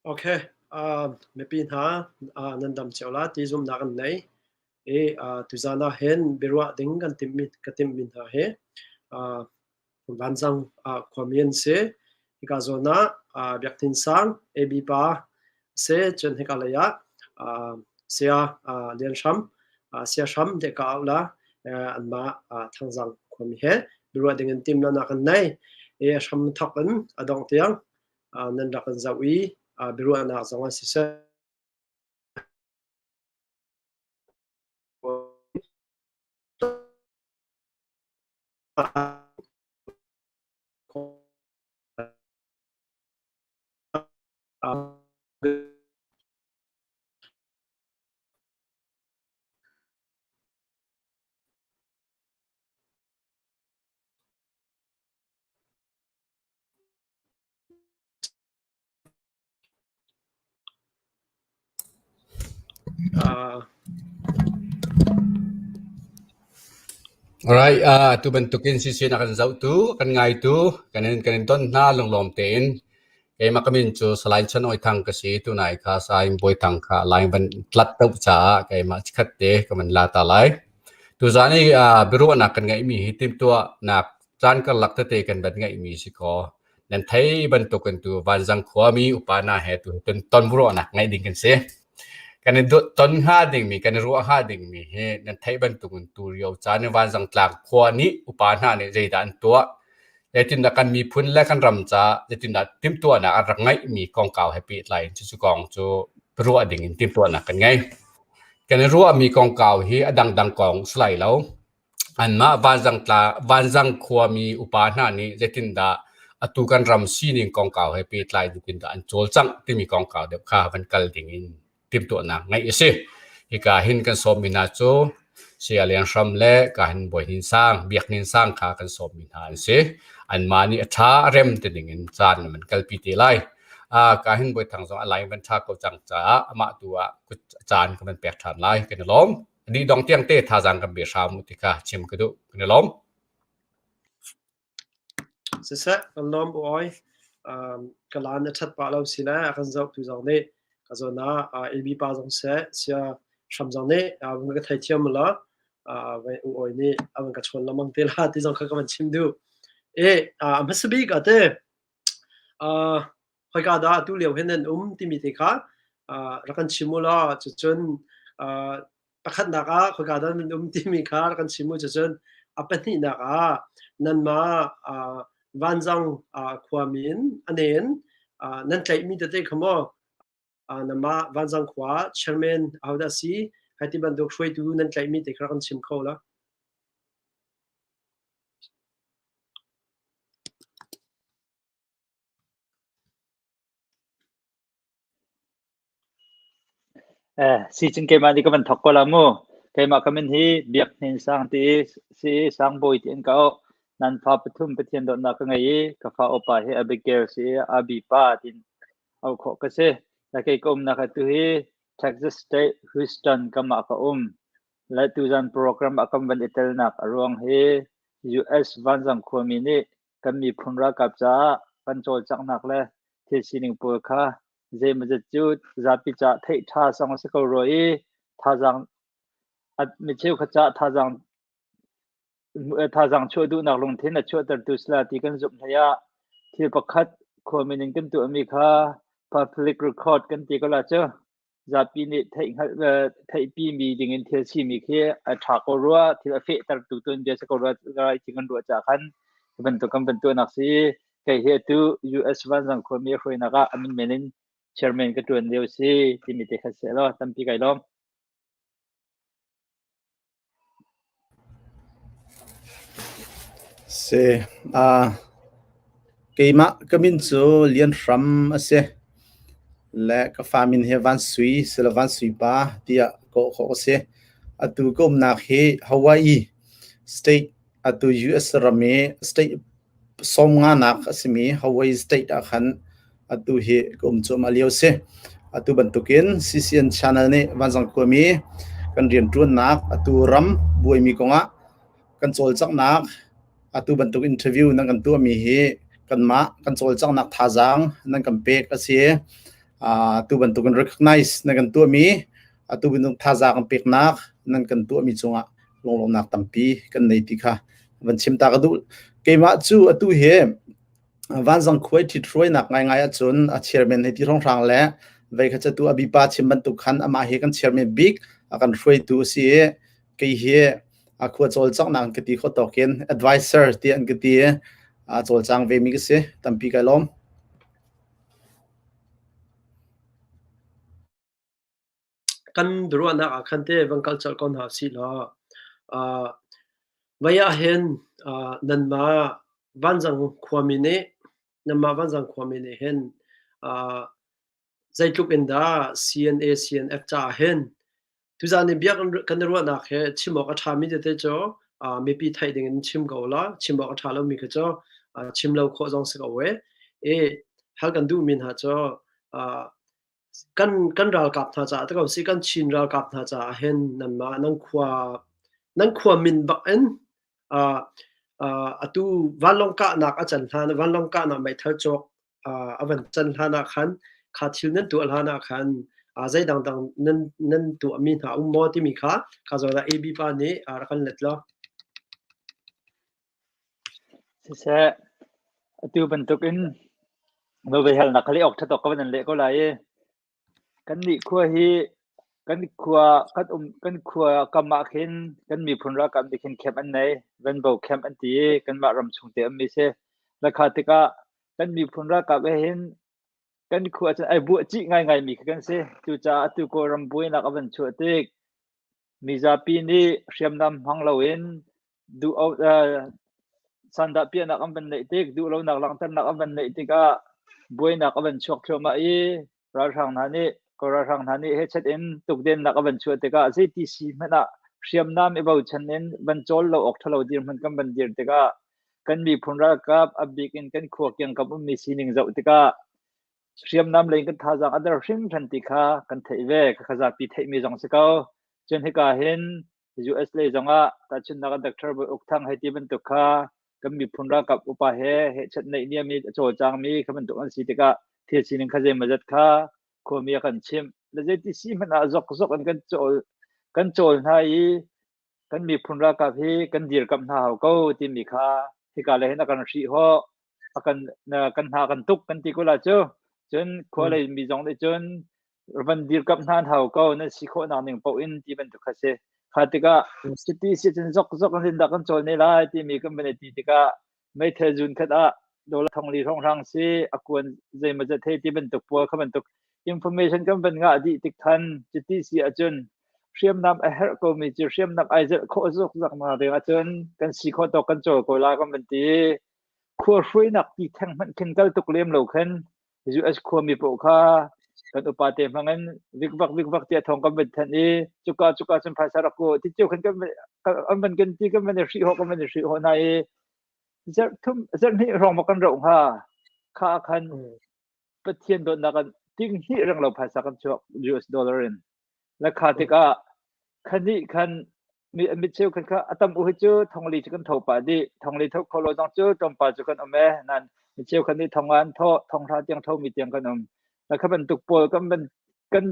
Okay, uh, mipi hna uh, nan dam cio la ti zumhnak an nei. I uh, tuzan ah hin biaruah ding kan timhmi ka timhmi hna hi uh, Vanzang uh, khuami an si. Hika zawn ah uh, Biak Hnin Sang, AB pa si, cun hika lei ah uh, Saya uh, Lian Hram, uh, Sia Hram te ka auh la uh, anmah uh, Thangzang khuami he biaruah ding in timhlamhnak an nei. I a hram thawk in a dongh tiang nan rak kan zoh i biaruahnak zong ah siseh Uh, Alright, uh, tu bantukin sisi na kan zohtu, kan ngaitu, kan in kan in ton hna lunglawm tein. Keimah ka min cu Salai Chan Oi Thang ka si. Tunai kha Saing Bawi Thang kha line van tlat deuh caah keimah chikhat te ka van la ta lai. Tuzan i uh, biaruahnak kan ngeihmi hi timhtuahnak caan karlak tete kan van ngeihmi si kaw nan thei bantukin tu Vanzang khuami upa hna he tu ton tonruahnak ngeih ding kan si. Kan i ton hnga dingmi, kan i ruah hnga dingmi hi nan theih bantukin tu lio caan i Vanzang tlang khua nih upa hna nih zeidah an tuah, zeitindah kan miphun le kan ram caah zeitindah timhtuahnak an rak ngeihmi kongkau he pehtlai in cucu kong cu ruah ding in timhtuahnak kan ngei. Kan i ruahmi kongkau hi a dangdang kong si lai lo. Anmah Vanzang khuami upa hna nih zeitindah atu kan ram sining kongkau he pehtlai zeitindah an cawlcangh timi kongkau deuh kha van kal dingin timhtuahnak ngeih a si. Hika hin kan sawmmi hna cu Saya Lian Hram le ka hin Bawi Hnin Sang, Biak Hnin Sang kha kan sawmmi hna an si. Anmah nih a ṭha a rem ti dingin caan an kalpi te lai. Ka hin Bawi Thang zong a line van ṭha ko cang caah amah tu ah caan kan van pek ṭhan lai. Kan i lawm. Dih dong tiang te thazaang kan pe hram u ti kha chim ka duh. Kan i lawm. Siseh, kan lawm u oi. Um, ka laan a ṭhat pah lo si le a kan zohtu zong nih ka zawn ah uh, AB pa zong seh, sia hram zong nih uh, vun ka theithiam la uh, vai u oi nih a van ka chawn lamang te la ti zong kha ka van chim duh. E, uh, a hmasa bik ate uh, khoika dah atu lio hin nan um timi te kha uh, rak kan chim u law cucun uh, pakhatnak ah khoika dah nan um timi kha rak kan chim u cucun a pahnihnak ah nanmah uh, vanzang uh, khuami in a nen uh, nan tlaihmi tete kha maw uh, nanmah vanzang khua chairman ahodah si hai ti bantuk hruaitu nan tlaihmi te kha rak kan chim kho la. Eh, si cun keimah nih ka van thawk ko la mu. Keimah ka min hi Biak Hnin Sang ti si Sangbawi ti an ka auh. Nan fa pathum Pathian dawtnak ka ngei i ka fa upa hi Abigail si i Abi pa tiin auh khawh ka si. La kei ka umnak atu hi Texas State Houston kam ah ka um. Le tuzan program ah kan van i telnak a ruang hi US Vanzang khuami nih kan miphun ralkap caah kan cawlcanghnak le thil sining pawl kha zeimawzat cu zapi caah theih ṭha zong a si ko rua i thazaang mi cheukhat caah thazaang thazaang chuah duhnak lungthin a chuahtertu si la ti kan zumh hlei ah thil pakhat khuami ning kan tuahmi kha public record kan ti ko la cu Zapi nih theihpi mi dingin thil simi khi a ṭha ko rua, thil a fehtertu tuanbia si ko rua ti kan ruah caah khan hi bantuk kan van tuahnak si. Kei hi atu US Vanzang khuami hruainak ah a min men in chairman ka ṭuan lio si timi te kha si law tampi kai lawm. Si, uh, keimah ka min cu Lian Hram a si. Le ka fa min hi Van Sui sila Van Sui pa tiah kawh khawh a si. Atu ka umnak hi Hawaii state atu US ram i state sawmnganak a simi Hawaii State ah khan atu hi ka um cuahmah lio si. Atu bantukin CCN channel nih Vanzang khuami kan rianṭuannak atu ram buaimi kongah kan cawlcanghnak atu bantuk interview nan kan tuahmi hi kanmah kan cawlcanghnak thazaang nan kan pek a si. Tu bantukin recognize na kan tuahmi, atu bantuk thazaang kan peknak nan kan tuahmi cungah lunglawmhnak tampi kan nei ti kha van chim ta ka duh. Keimah cu atu hi Vanzang khuai ṭhithruainak ngaingai ahcun a chairman hei ti hrawnghrang le vei kha cu a bipa chim bantuk khan amah hi kan chairman bik a kan hruaitu a si i kei hi a khua cawlcanghnak an ka ti kho tawk in advisor ti an ka ti i a cawlcang ve mi ka si. Tampi kai lawm. Kan biaruahnak ah khan te van kal colh ko hna usih law vei ah hin nanmah Vanzang khuami nih nanmah Vanzang khuami nih hin zeitluk in dah CNA CNF caah hin tuzaan i bia kan i ruahnak hi chim awk a ṭhami tete cu mipi theih ding in chim ko law chim awk a ṭha lomi kha cu chim lo khawh zong si ko e. I hal kan duhmi hna cu Kan ralkap hna caah ti ko sih, kan Chin ralkap hna caah hin nanmah nan khua min bak in atu vanlawng kahnak a can hlan, vanlawng kahnak meithal cawk a van can hlan ah khan, kha thil nan tuah hlan ah khan zei dangdang nan tuahmi hna um maw timi kha kha zawn ah AB pa nih rak kan let law. Siseh, atu bantukin Norway halnak kha leh awk ṭha tawk ka van in leh ko lai i kannih khua hi kan khua kan um kan khua kam ah khin kan miphun ralkap nih khin camp an nei. Rainbow camp an ti i kanmah ram chung te ummi si. Lakha tikah kan miphun ralkap he hin kan khua cun ai buah cih ngaingaimi khi kan si. Cucaah atu Kawlram buainak a van chuah tik mizapi nih hriamnam hmang loin duh sandah piahnak an van neih tik duhlonak langhternak an van neih tikah buainak a van chuak thluahmah i ralhrang hna nih Kawl ralhrang hna nih hechet in tukdennak a van chuah tikah zeiti si hmanh ah hriamnam i bochan in van cawl lo awk ṭhalo dirhmun kan van dir tikah kan miphun ralkap a bik in kan khua kiangkam ummi sining zoh tikah hriamnam lei in kan thazaang a der hringhran ti kha kan theih ve. Khakha zapi theihmi zong si ko. Cun hika hin US lei zongah tahchunhnak ah Doctor Bawi Uk Thang hei ti bantuk kha kan miphun ralkap upa he hehchat neihniam i a cawlcangmi kha bantuk an si tikah thil sining kha zeimawzat kha khuami a kan chimh. Le zeiti si hmanh ah zokzok in kan cawl hna i kan miphun ralkap hi kan dirkamh hna hau ko timi kha hika lei hin a kan hrihhawh a kan kan hna kan tuk kan ti ko la cu. Cun khua lei mi zong nih cun van dirkamh hna an hau ko nan si khawhnak ning paoh in ti bantuk kha si. Kha tikah cuti si cun zokzok in dah kan cawl ne lai timi kan van i ti tikah meithal zun khat ah dollar 4,000 hrawnghrang si a kuan zeimawzat hei ti bantuk pawl kha bantuk information kan van ngah dih tik than cuti si ahcun hriamnam a herh komi cu hriamnam ai zelh khawh zokzok na ding ahcun kan si khawh tawk kan cawl ko la kan van ti. Khua hruainak ti theng hmanh khin kal tuk lem lo khin US khuami paoh kha kan upa te hmang in vikvak vikvak tiah thawng kan van thanh i cuka cuka cun phaisa rak ku ti cio khan kan an van kan ti kan van i hrih hawh kan van i hrih hawh hna i zarh thum zarh hnih hrawng ma kan roh hnga kha khan Pathian dawtnak an ting hnih reng lo phaisa kan chuak US dollar in La kha tikah khanih khan mi mi cheukhat kha a tam u hi cu thongli cu kan tho pah dih. Thongli tho kho lo zong cu tlawmpal cu kan um e. Nan mi cheukhat nih thong ah an thawh, thonghra tiang tho mi tiang kan um. La kha bantuk pawl kan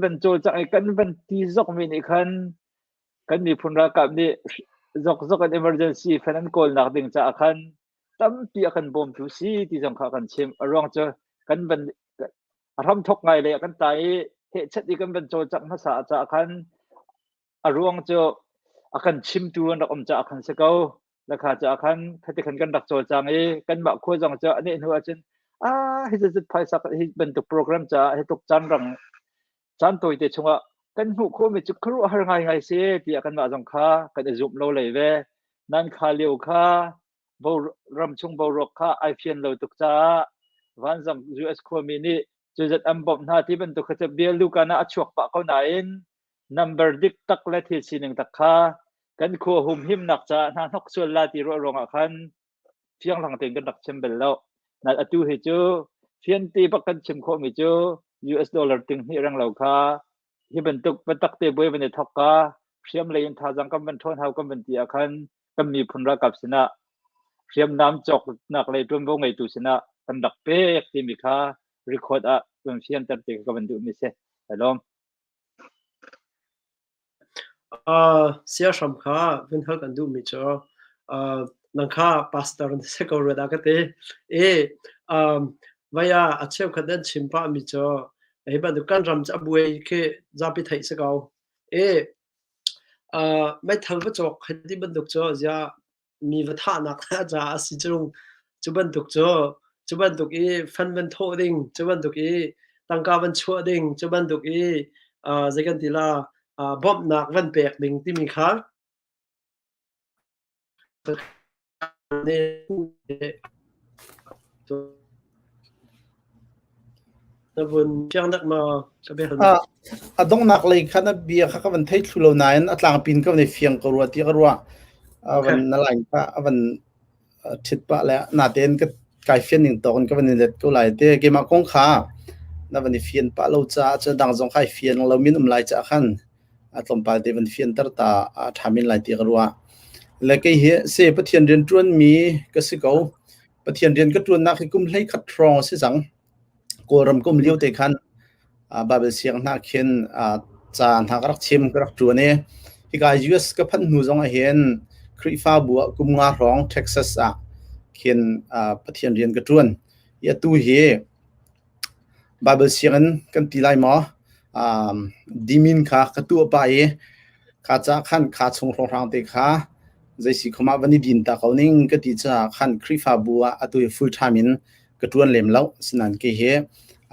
van cawlcangh i kan van ti zok mi nih khan kan miphun ralkap nih zokzok an emergency fan an kawlnak ding caah khan tampi a kan bawmtu si ti zong kha kan chimh. A ruang cu kan van a hramthok ngai lei ah kan ta i hehchet i kan van cawlcangh hmasa caah khan a ruang cu a kan chimtu an rak um caah khan si ko. Lakha caah khan khati khan kan rak cawlcang i kanmah khua zong cu a neh hnu ahcun ah hi zat phaisa hi bantuk program caah hi tluk caan rang caan tawite chungah kan hmuh khawhmi cu khuaruahhar ngaingai si tiah kanmah zong kha kan i zumh lo lei ve. Nan kha lio kha ramchung boruak kha ai fian lo tuk caah vanzang US khuami nih cuzat an bawmh hna ti bantuk kha cu bia lukan ah a chuak pah ko nain number dik tak le thil sining tak kha kan khua humhimnak caah hna hnok sual la ti ruah ruangah khan fianghlang tein kan rak chim bal lo. Nain atu hi cu fiante bak kan chim khawhmi cu US dollar ting hnih reng lo kha hi bantuk biatak te buai van i thok ka hriam lei in thazaang kan van ṭhawn hau kan van ti ah khan kan miphun ralkap sinah hriamnam cawknak lei ṭuanvo ngeitu sinah kan rak pek timi kha record ah. Van fianter te ka van duh mi si. Ka lawm. Sia hram kha vun hal kan duhmi cu nang kha pastor na si ko rua dah ka ti. I vai ah a cheukhat an chim pahmi cu hi bantuk kan ram cu a buai khi zapi theih si ko. I meithal va cawk hei ti bantuk cu ziah mi va thahnak caah a si cu. Cu bantuk cu cu bantuk i fan van thawh ding, cu bantuk i tangka van chuah ding, cu bantuk i zei kan ti la bawmhnak van pek ding timi kha Na vun fiangnak maw ka biahalnak? A donghnak lei kha na bia kha ka van thei thlu lo nain a tlangpin ka van i fiang ko rua ti ka ruah. A van na line kha a van ṭhit pah le natein ka kai fian ning tawk in ka van i let ko lai te. Keimah kong kha na van i fian pah lo caah cu dang zong kha i fian lo min um lai caah khan a tlawmpal te van fianter ta a ṭha men lai ti ka ruah. Le kei hi se Pathian rian ṭuanmi ka si ko. Pathian rian ka ṭuannak hi kum 11 hrawng a si cang. Kawlram ka um lio te khan Bible siang hna khin ca hna ka rak chim ka rak ṭuan i hika US ka phanh hnu zong ah hin Khrihfabu ah kum nga hrawng Texas ah khin Pathian rian ka ṭuan. I atu hi Bible sianginn kan ti lai maw? Dimin kha ka tuah pah i kha ca khan kha chung hrawnghrang te kha zei si khom ah van i din ta ko ning ka ti caah khan Khrihfabu ah atu hi full time in ka ṭuan lem lo. Asinain kei hi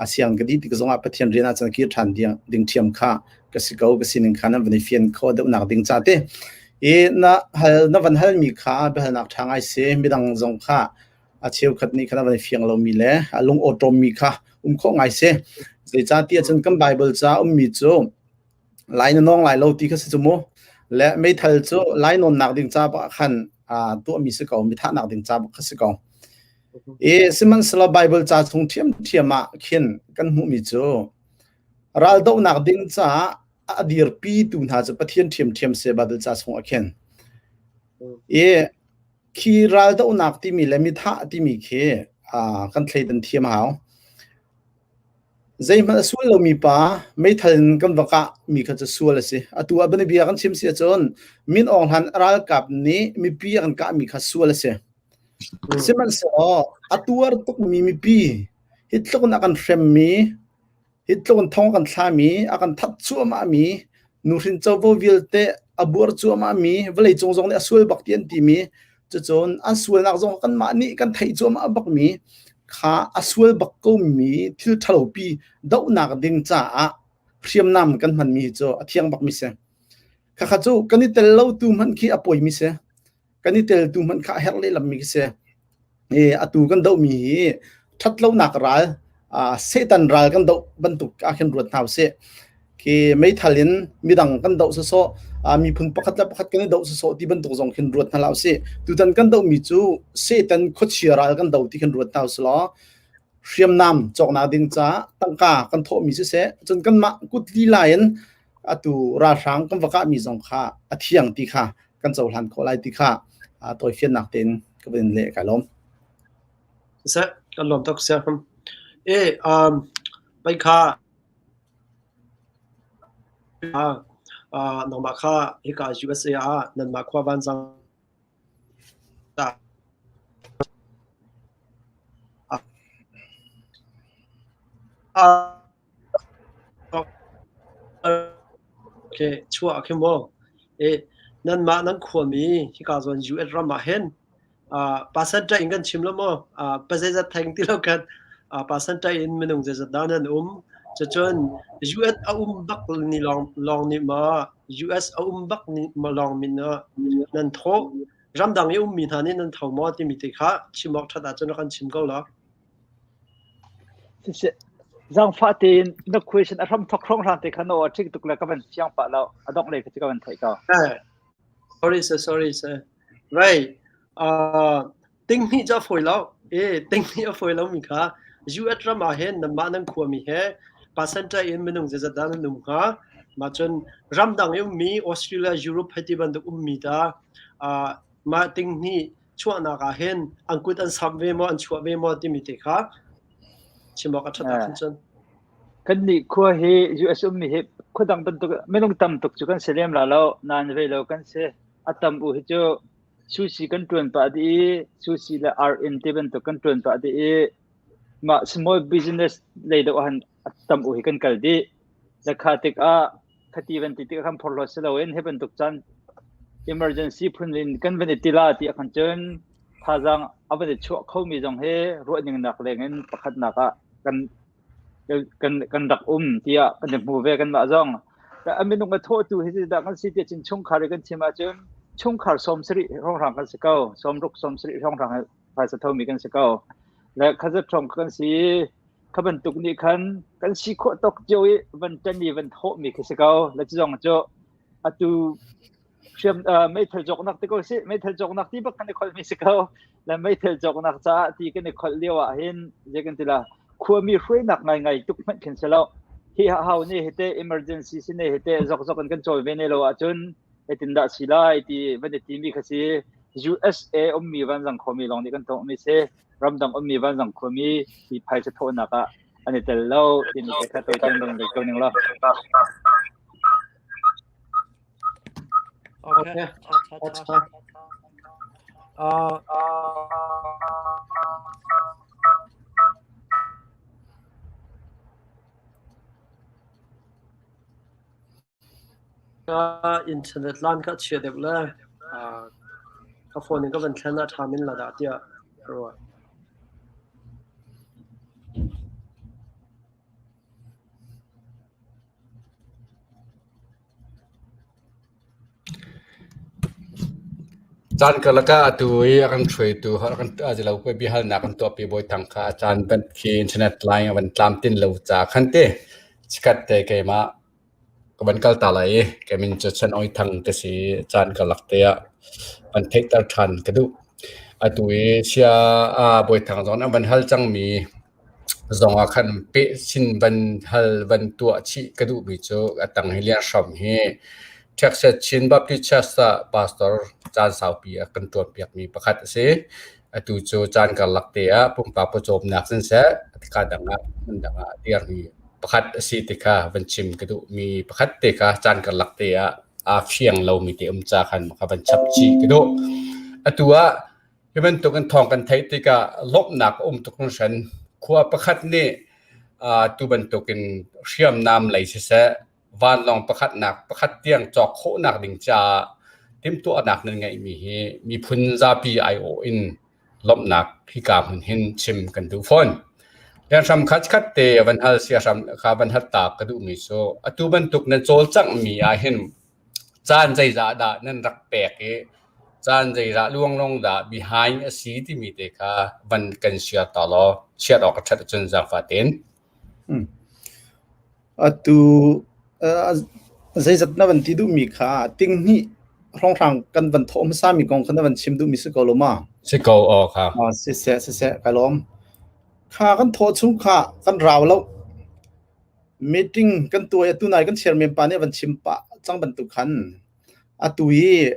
a siang ka dih tik zongah Pathian rian ah cun kir ṭhan ding ṭhiam kha ka si ko. Ka sining kha nan van i fian khawh deuhnak ding ca te. I na hal na van halmi kha biahalnak ṭha ngai si. Midang zong kha a cheukhat nih khan a van i fiang lomi le a lung awṭawmmi kha um khawh ngai si. Zeicahtiah cun kan Baibal ca ummi cu lai na nawng lai lo ti kha si cu mu. Le meithal cu lai nawnnak ding ca bak khan tuahmi si ko, mi thahnak ding ca bak kha si ko. I sihmanhsehlaw Baibal ca chung ṭhiamṭhiam ah khin kan hmuhmi cu raldohnak ding caah a dirpitu hna cu Pathian ṭhiamṭhiam si Baibal ca chungah khin. I Khi raldohnak timi le mithah timi khi kan thleidan thiam a hau. Zeihmanh a sual lomi pa meithal in kan va kah mi kha cu sual a si. Atu ah bianabia kan chim si ahcun Min Aung Hlaing ralkap nih mipi a kan kahmi kha sual a si. Sihmanhsehlaw a tuar tukmi mipi hi tluk in a kan hremmi Hi tluk in thong a kan thlami, a kan that cuahmahmi, nuhrin covo vialte a buar cuahmahmi, vawleicung zong nih a sual bak ti an timi, cucun an sualnak zong kanmah nih kan theih cuahmah bakmi kha a sual bak komi thil ṭhalopi dohnak ding caah hriamnam kan hmanmi hi cu a thiang bakmi si. Khakha cu kan i tel lo tu hmanh khi a poimi si. Kan i tel tu hmanh kha a herh lehlammi khi si. Atu kan dohmi hi ṭhatlonak ral, Satan ral kan doh bantuk ah khin ruat hna usih. Khi meithal in midang kan doh sawsawh, miphun pakhat le pakhat kan i doh sawsawh ti bantuk zong khin ruat hna hlah usih. Tutan kan dohmi cu Satan khuachia ral kan do ti khin ruat hna usih law hriamnam cawknak ding caah tangka kan thawhmi siseh, cun kanmah kut lila in atu ralhrang kan va kahmi zong kha a thiang ti kha kan cohlan khawh lai ti kha tawifiannak tein ka van leh kai lawm. Siseh, kan lawm tuk sia. E um pai kha nangmah kha hika USA ah nanmah khua vanzang Chuah khi maw? Nanmah nan khuami hika zawn US ram ah hin percentage in kan chim lo maw? Pazeizat theng ti lo khan percentage in minung zeizat dah nan um? Cucun US a um bak ni lawng lawng nih maw US a um bak ni maw lawng min ah nan thawh? Ramdang i ummi hna nih nan tho maw timi te kha chim awk ṭhat ahcun rak kan chim ko law. Siseh, zaangfah tein na question a hram thok hrawnghrang te kha na aw a ṭhing tuk le ka van fiang pah lo. A dongh lei kha cu ka van theih ko. Eh, sorry sir, sorry sir. Right. Uh, ting hnih cu a fawi lo. E, ting hnih a fawi lo mi kha US ram ah hin nanmah nan khuami he percentage in minung zeizat dah nan um hnga? Mah cun ramdang i ummi Australia, Europe hei ti bantuk ummi ta uh, mah ting hnih chuahnak ah hin an kut an samh ve maw an chuah ve maw timi te kha chim awk a ṭhat ahcun cun. Kan nih khua hi US ummi hi khua dang bantuk minung tam tuk cu kan si lem la lo nain vei lo kan si. A tam u hi cu sushi kan ṭuan pah dih i sushi le RN ti bantuk kan ṭuan pah dih i mah small business lei deuh ahhan a tam u hi kan kal dih. Le kha tikah khati van ti tikah khan phorhlawt si loin hi bantuk caan emergency phun in kan van i tila ti ahkhan cun thazaang a van i chuah khomi zong hi ruahning nak leng in pakhatnak ah kan kan kan rak um tiah kan i hmu ve kanmah zong. A minung a thawhtu hi dah kan si tiah cun chungkhar i kan chim ahcun chungkhar 70 hrawnghrang kan si ko. 60 70 hrawnghrang phaisa thomi kan si ko. Le khazat hrawng kan si kha bantuk nih khan kan si khawh tawk cio i van ṭan i van thawhmi khi si ko. Le cu zong cu atu hriam meithal cawknak ti ko si meithal cawknak ti bak kan i kholhmi si ko. Le meithal cawknak caah ti kan i kholh lio ah hin zei kan ti la khuami hruainak ngaingai tuk hmanh khin si lo. Hi hau ne hite emergency si ne hite zokzok in kan cawl ve ne lo ahcun hitin dah si lai ti van i timi kha si USA ummi vanzang khuami lawng nih kan tawhmi si. Ramdang ummi vanzang khuami hi phaisa thawhnak ah an i tel lo timi te kha toiten rung lei ko ning law. Okay. Acha. Ka internet line ka chia deuh le ka phone in ka van thlen ah ṭha min la dah tiah ka ruah. Caan karlak ah atu i a kan hruaitu biahalnak kan tuahpi Bawi Thang kha a caan banh khi internet line a van tlamtlin lo ca khan ti chikkhat te keimah ka van kal ta lai i kei min cu Chan Oi Thang ka si i caan karlak te ah van theihter ṭhan ka duh. Atu i sia Bawi Thang zong nih a van hal cangmi zong ah khan peh sin van hal van tuah chih ka duhmi cu a tang hi Lian Hram hi Texas Chin Baptist Church ah pastor caan saupi a kan ṭuanpiakmi pakhat a si. Atu cu caan karlak te ah pumpak pawcawmnak siseh, ka dang ah hmun dang ah a dirmi pakhat a si ti kha van chim ka duhmi pakhat te kha caan karlak te ah aa fiang lomi te um ca khan ka van chap chih ka duh. Atu ah Hi bantuk in thawng kan theih tikah lawmhnak a um tuk hringhran. Khua pakhat nih tu bantukin hriamnam lei siseh, vanlawng pakhatnak pakhat tiang cawk khawhnak ding caah timhtuahnak nan ngeihmi hi miphun zapi aiawh in lawmhnak hika hmun hin chim kan duh fawn. Rianhram khat khat te van hal siahram kha van hat ta ka duhmi cu atu bantuk nan cawlcanghmi ahhin Caan zeizah dah nan rak pek i caan zeizah luanglong dah behind a si timi te kha van kan share ta law chiat awk a ṭhat ahcun zaangfah tein. Atu zeizat na van ti duhmi kha tinghnih hrawnghrang kan van thawh hmasami kong kha na van chim duhmi si ko lo ma? Si ko aw kha. Siseh siseh ka lawm. Kha kan thawh chung kha kan rau lo. Meeting kan tuah i atu nai kan chairman pa nih a van chim pah cang bantuk khan atu i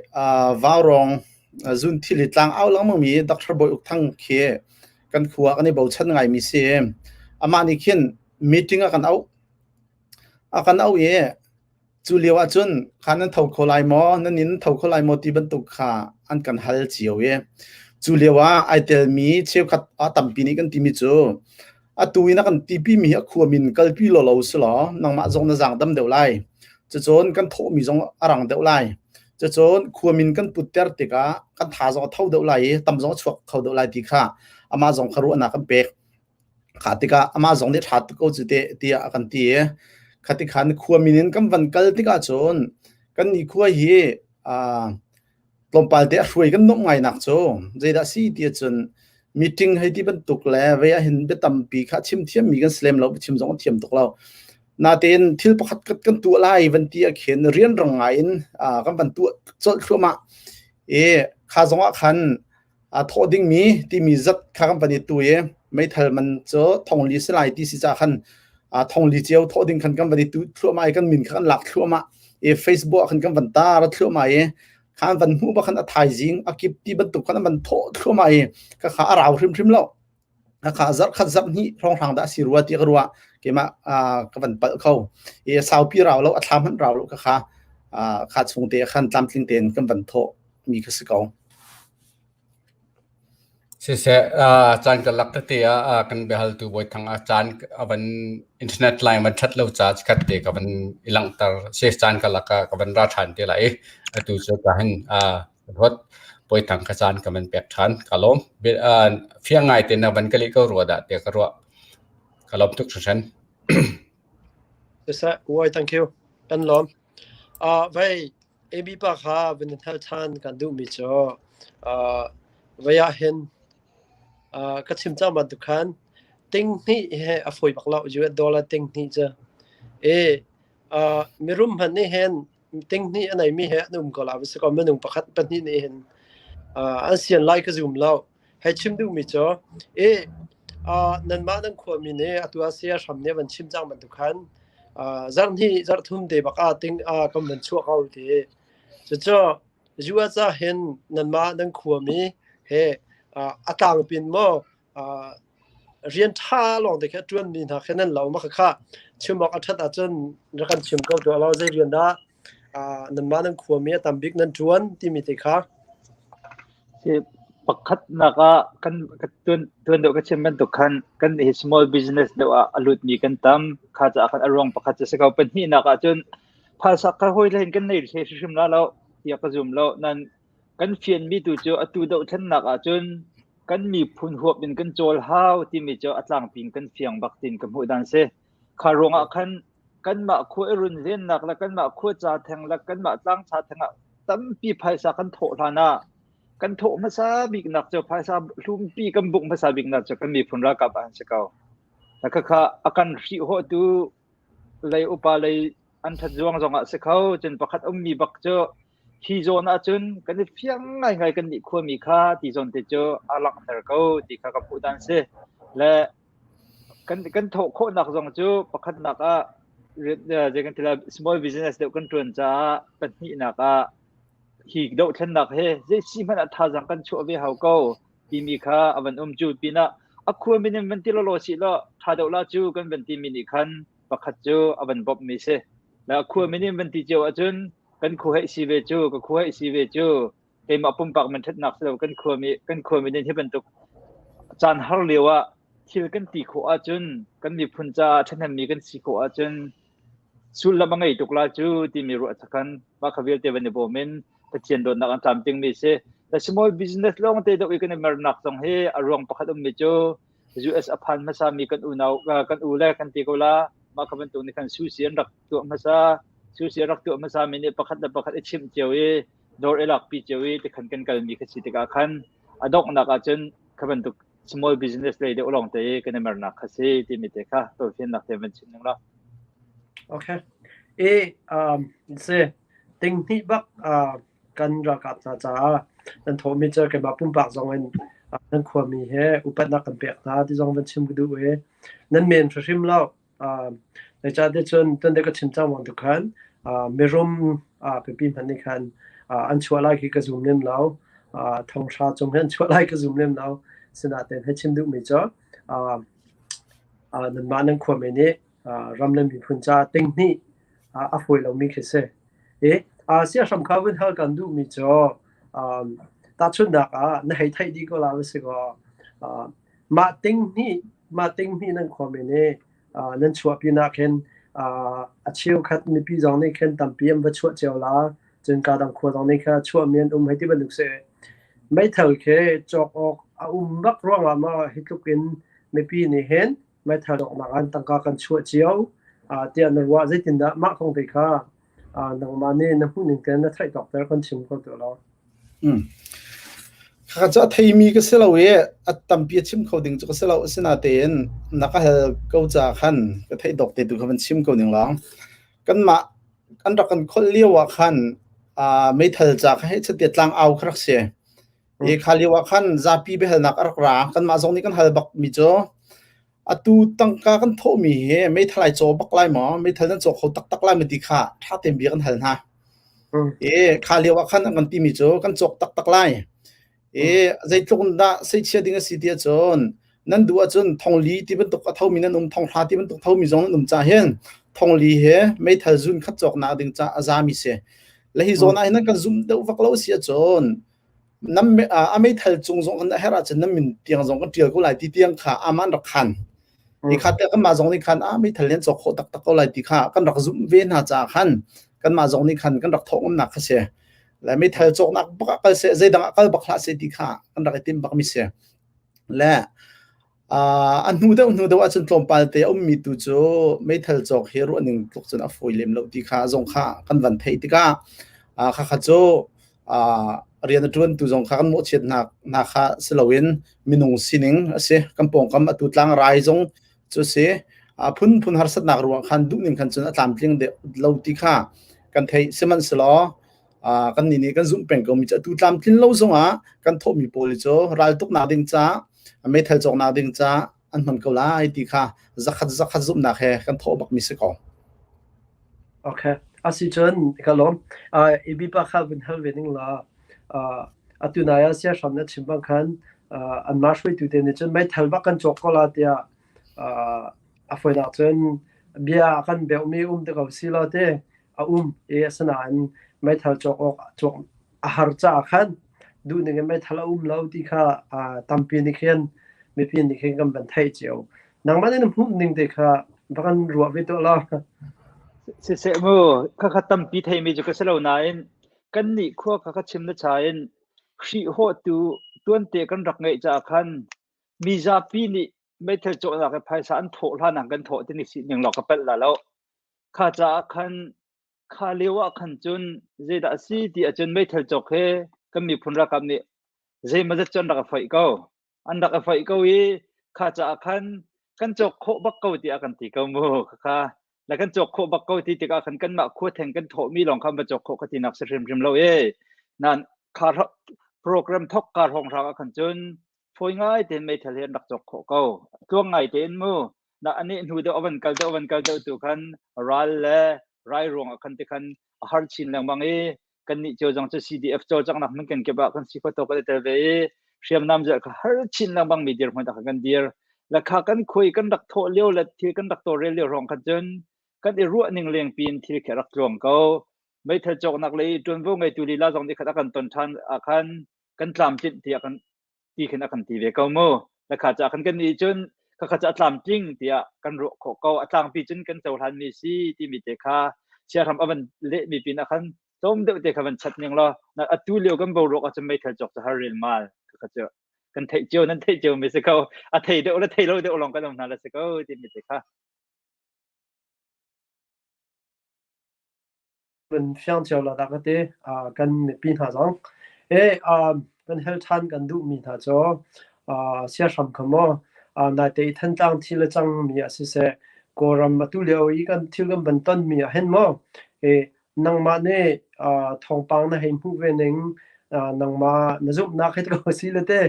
Vaurawng zunthil i tlang au lengmangmi Dr. Bawi Uk Thang khi kan khua kan i bochan ngaimi si. Amah nih khin meeting a kan auh. A kan auh i Cu lio ahcun kha nan tho kho lai maw, nan inn tho kho lai maw ti bantuk kha an kan hal cio i cu lio ah ai telmi cheukhat a tampi nih kan timi cu atu in a kan tipimi hi a khua min kalpi law lo si law nangmah zong na zaang dam deuh lai. Cucun kan thawhmi zong a rang deuh lai. Cucun khua min kan putter tikah kan tha zong a tho deuh lai i tam zong a chuak kho deuh lai ti kha amah zong kha ruahnak kan pek. Kha tikah amah zong nih ṭha tuk ko cu teh tiah a kan ti i kha tikhan khua min in kan van kal tikah cun kan ni khua hi tlawmpal te a hruai kan nuamh ngainak cu zeidah a si ti ahcun meeting hei ti bantuk le vei ah hin bia tampi kha chim thiammi kan si lem lo chim zong a thiam tuk lo. Natein thil pakhat khat kan tuah lai van ti ah khin rianrang ngai in kan van tuah colh thluahmah i kha zong ah khan aa thawh dingmi timi zat kha kan van i tu i meithal man cu thongli si lai ti si ca khan thongli cio thawh ding khan kan van i tu thluahmah i kan min kha kan lak thluahmah i Facebook ah khan kan van tar thluahmah i khan van hmuh bak khan a thaizing a kip ti bantuk khan an van thawh thluahmah i ka kha a rau hrimhrim lo ka kha zarh khat zarh hnih hrawnghrang dah si rua ti ka ruah. Keimah ka van palh kho. I saupi rau lo, a thla hmanh rau lo ka kha kha chung te khan tlamtling tein kan van thawh mi kha si ko. Siseh, caan karlak tete ah kan biahaltu Bawithang ah caan a van internet line van ṭhat lo caah chikkhat te ka van i langhter. Si caan karlak ah ka van ra ṭhan te lai i atu cu ka hin ruat Bawithang kha caan ka van pek ṭhan. Ka lawm. Fiang ngai te na van ka leh ko rua dah tiah ka ruah. Ka lawm tuk hringhran. Siseh, Wai, thank you. Kan lawm. Vei, AB pa kha van in hal ṭhan kan duhmi cu vei ah hin ka chim cang bantuk khan ting hnih he a fawi bak lo US dollar ting hnih cu. I mirum hmanh nih hin ting hnih a neimi he an um ko la si kaw minung pakhat pahnih nih hin an sian lai ka zum lo. Hei chim duhmi cu i nanmah nan khuami nih atu ah saya hram nih van chim cang bantuk khan zarh hnih zarh thum te bak ah ting kan van chuah ko ti. Cucu US ah hin nanmah nan khuami he a tlangpin maw rian ṭha lawng te khi a ṭuanmi hna khi nan lo ma khakha chim awk a ṭhat ahcun rak kan chim ko tuah law zei rian dah nanmah nan khuami a tam bik nan ṭuan timi te kha. Si pakhatnak ah kan tuan tuan deuh ka chim bantuk khan kan hi small business deuh ah a lutmi kan tam kha caah khan a ruang pakhat cu si ko pahnihnak ah cun phaisa kha hawi hlei in kan nei hle hrimhrim la lo tiah ka zum lo nan kan fianmi tu cu atu dohthlennak ah cun kan miphun huap in kan cawl hau timi cu a tlangpi in kan fiang bak tin ka hmuh dan si. Kha ruangah khan kanmah khua i runvennak le kanmah khua ca theng le kanmah tlang cha theng ah tampi phaisa kan thawh hlan ah kan thawh hmasa biknak cu phaisa hlumpi kan bungh hmasa biknak cu kan miphun ralkap ah an si ko. Khakha a kan hrihhawhtu lei upa lei an ṭhat zuang zongah si kho cun pakhat ummi bak cu Hi zawn ahcun kan i fiang ngaingai kan nih khuami kha ti zawn te cu a langhter ko ti kha ka hmuh dan si. Le kan kan thawh khawhnak zong cu pakhatnak ah zei kan ti lai small business deuh kan ṭuan caah pahnihnak ah hi dohthlennak he zei si hmanh ah thazaang kan chuah ve hau ko timi kha a van um cu pinah a khua min in van ti lawlaw sih law ṭha deuh la cu kan van timi nih khan pakhat cu a van bawmh mi si. Le a khua min in van ti cio ahcun kan khua hei si ve cu ka khua hei si ve cu keimah pumpak man ṭhatnak si lo kan khua mi kan khua mi nih hi bantuk caan har lio ah thil kan ti khawh ahcun kan miphun caah ṭhahnemmi kan si khawh ahcun sullam a ngei tuk la cu timi ruah chakhan mah kha vialte van i bawm in Pathian dawtnak an tlamtling mi si. The small business lawng te deuh i kan i mernak zong hi a ruang pakhat ummi cu US a phan hmasa mi kan unau kan u le kan ti ko la mah kha bantuk nih khan sushi an rak tuah hmasa sushi an rak tuah hmasa mi nih pakhat le pakhat i chimh cio i dawr i lakpi cio i tikhan kan kalmi kha si tikah khan a donghnak ahcun kha bantuk small business lei deuh lawng te i kan i mernak kha si timi te kha tawlfiannak te van chim ning la. Okay. E um se ting hnih bak uh, kan ralkap hna caah nan thawhmi cu keimah pumpak zong in nan khuami he upatnak kan pek hna ti zong van chim ka duh i nan men hrimhrim lo. Zeicahtiah cun tuan ka chim cang bantuk khan mirum pipi hmanh nih khan an chuah lai khi ka zum lem lo. Thonghra cung hi an chuah lai ka zum lem lo. Sinain hei chim duhmi cu nanmah nan khuami nih ram le miphun caah tinghnih a fawi lomi khi si. I siahram kha vun hal kan duhmi cu tahchunhnak ah na hei theih dih ko la va si kaw mah tinghnih mah tinghnih nan khuami nih nan chuahpi nak hin a cheukhat mipi zong nih khin tampi an va chuah cio la cun ka dang khua zong nih kha chuahmi an um hei ti bantuk si. Meithal khi cawk awk a um bak ruangah maw hi tluk in mipi nih hin meithal cawknak ah tangka kan chuah cio tiah na ruah zeitindah mah kong te kha nangmah nih na hmuhning te na theih tawk ter kan chim kho tu lo. Kha cu a theimi ka si lo i a tampi a chim kho ding cu ka si lo asinain na ka hal ko ca khan ka theih dawk te tu kha van chim ko ning lang. Kanmah an rak kan kholh lio ah khan meithal ca kha hei chatia tlang au kha rak si. I kha lio ah khan zapi biahalnak a rak ra. Kanmah zong nih kan hal bak mi cu atu tangka kan thawhmi hi meithal ai caw bak lai maw? Meithal nan caw kho taktak lai maw ti kha ṭha tein bia kan hal hna. I kha lio ah khan an kan timi cu kan cawk taktak lai. I zeitluk in dah seichia ding a si ti ahcun. Nan duh ahcun thongli ti bantuk a thomi nan um, thonghra ti bantuk thomi zong nan um ca hin thongli he meithal zun khat cawknak ding ca a zami si. Le hi zawn ah hin nan kan zum deuh vak lo si ahcun nam a meithal cung zong kan a herh ahcun nan min tiang zong kan ṭial ko lai ti tiang kha aman rak khan. Hi kha te kanmah zong nih khan a meithal nan cawk khawh taktak ko lai ti kha kan rak zumh ve hna caah khan kanmah zong nih khan kan rak thawh ngamnak kha si. Le meithal cawknak bak ah kal seh zeidang ah kal bak hlah seh ti kha kan rak i tim bak mi si. Le a hnu deuh hnu deuh ahcun tlawmpal te a ummi tu cu meithal cawk hi ruah ning tluk cun a fawi lem lo ti kha zong kha kan van theih tikah khakha cu rian a ṭuantu zong kha kan mawhchiat hna hna kha si loin minung sining a si. Kan pawngkam atu tlangrai zong cu si. A phunphun harsatnak ruang khan duhning khan cun a tlamtling deuh lo ti kha kan theih. Sihmanhsehlaw kan nih nih kan zumh peng komi cu atu tlamtlin lo zongah kan thawhmi pawl cu raltuknak ding ca meithal cawknak ding ca an hman ko lai ti kha zakhat zakhat zumhnak he kan thawh bakmi si ko. Okay. Asicun ka lawm. Uh, AB pa kha vun hal ve ning la. Uh, atu nai ah sia hram na chim bang khan uh, anmah hruaitu te nih cun meithal bak kan cawk ko la tiah uh, a foinak cun bia kan beumi um te ko si lo te a um i asinain meithal cawk awk cawk a har caah khan duhning in meithal a um lo ti kha tampi nih khin mipi nih khin kan van theih cio. Nangmah nih na hmuh ning te kha va kan ruah ve tuah law. Siseh mu, khakha tampi theimi cu ka si lo nain kannih khua kha ka chim na cha in Khrih hawhtu tuante kan rak ngeih caah khan mizapi nih meithal cawhnak i phaisa an thawh hlan ah kan thawh timi si ning law ka palh la lo. Kha caah khan kha lio ah khan cun zeidah a si ti ahcun meithal cawk he kan miphun ralkap nih zeimawzat cu an rak i foih ko. An rak i foih ko i kha caah khan kan cawk khawh bak ko tiah kan ti ko mu. Khakha le kan cawk khawh bak ko ti tikah khan kanmah khua theng kan thawhmi lawng kha va cawk khawh ka tinak si hrimhrim lo e. Nan kha program thok kar hrawng hrang ah khan cun fawi ngai tein meithal hi an rak cawk khawh ko. Tluang ngai tein mu. Na ani hnu deuh avan kal deuh avan kal deuh tu khan ral le rai ruang ah khan ti khan a har chin lengmang i kannih cio zong cu CDF cawlcanghnak hmun kan kip ah kan si khawh tawk kan i tel ve i hriamnam zelh kha har chin lengmang mi dirhmun ah khan kan dir. La kha kan khui kan rak thawh lio le thil kan rak tawlrel lio hrawng khan cun kan i ruah ning lengpi in thil khi a rak tluang ko. Meithal cawknak lei ṭuanvo ngeitu lila zong nih khat a kan ton ṭhan ah khan kan tlamtlinh tiah kan ti khin a kan ti ve ko mu. La kha ca khan kan nih cun khakha cu a tlamtling tiah kan ruah khawh ko. A tlangpi cun kan cohlan mi si timi te kha siahram a van lehmi pin ah khan tlawm deuh te kha van chat ning law atu lio kan boruak ahcun meithal cawk cu har rilmal khakha cu kan theih cio nan theih cio mi si ko a thei deuh le thei lo deuh lawng kan um hna la si ko timi te kha Kan fiang cio la dah ka ti. Kan mipi hna zong. E kan hel ṭhan kan duhmi hna cu siahram kha maw naite i Thantlang thil a cangmi ah siseh Kawlram atu lio i kan thil kan van tonmi ah hin maw e nangmah nih thawngpang na hei hmuh ve ning nangmah na zumhnak hi ko si le te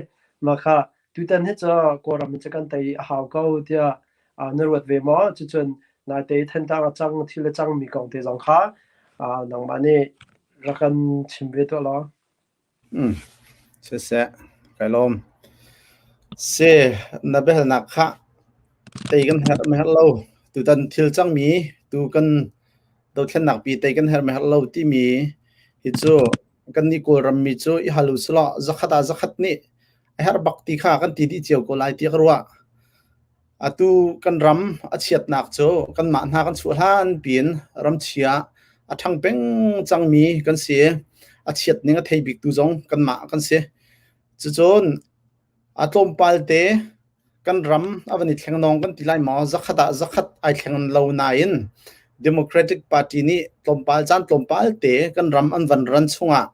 mah kha tutan hi cu Kawlram in cu kan tei a hau ko tiah na ruat ve maw? Cucun naite Thantlang a cang thil a cangmi kong te zong kha nangmah nih rak kan chim ve tuah law. Mm. Siseh, kai lawm. Si, na biahalnak kha tei kan herh ma herh lo. Tutan thil cangmi tu kan dothlennak pi tei kan herh ma herh lo timi hi cu kannih Kawlram mi cu i hal u selaw zakhat ah zakhat nih a herh bak ti kha kan ti dih cio ko lai tiah ka ruah. Atu kan ram a chiatnak cu kanmah hna kan chuah hlan piin ramchia a ṭhang peng cangmi kan si. A chiat ning a thei biktu zong kanmah kan si. Cucun a tlawmpal te kan ram a van i thlengnawng kan ti lai maw zakhat ah zakhat ai thleng lo nain Democratic Party nih tlawmpal caan tlawmpal te kan ram an van ran chungah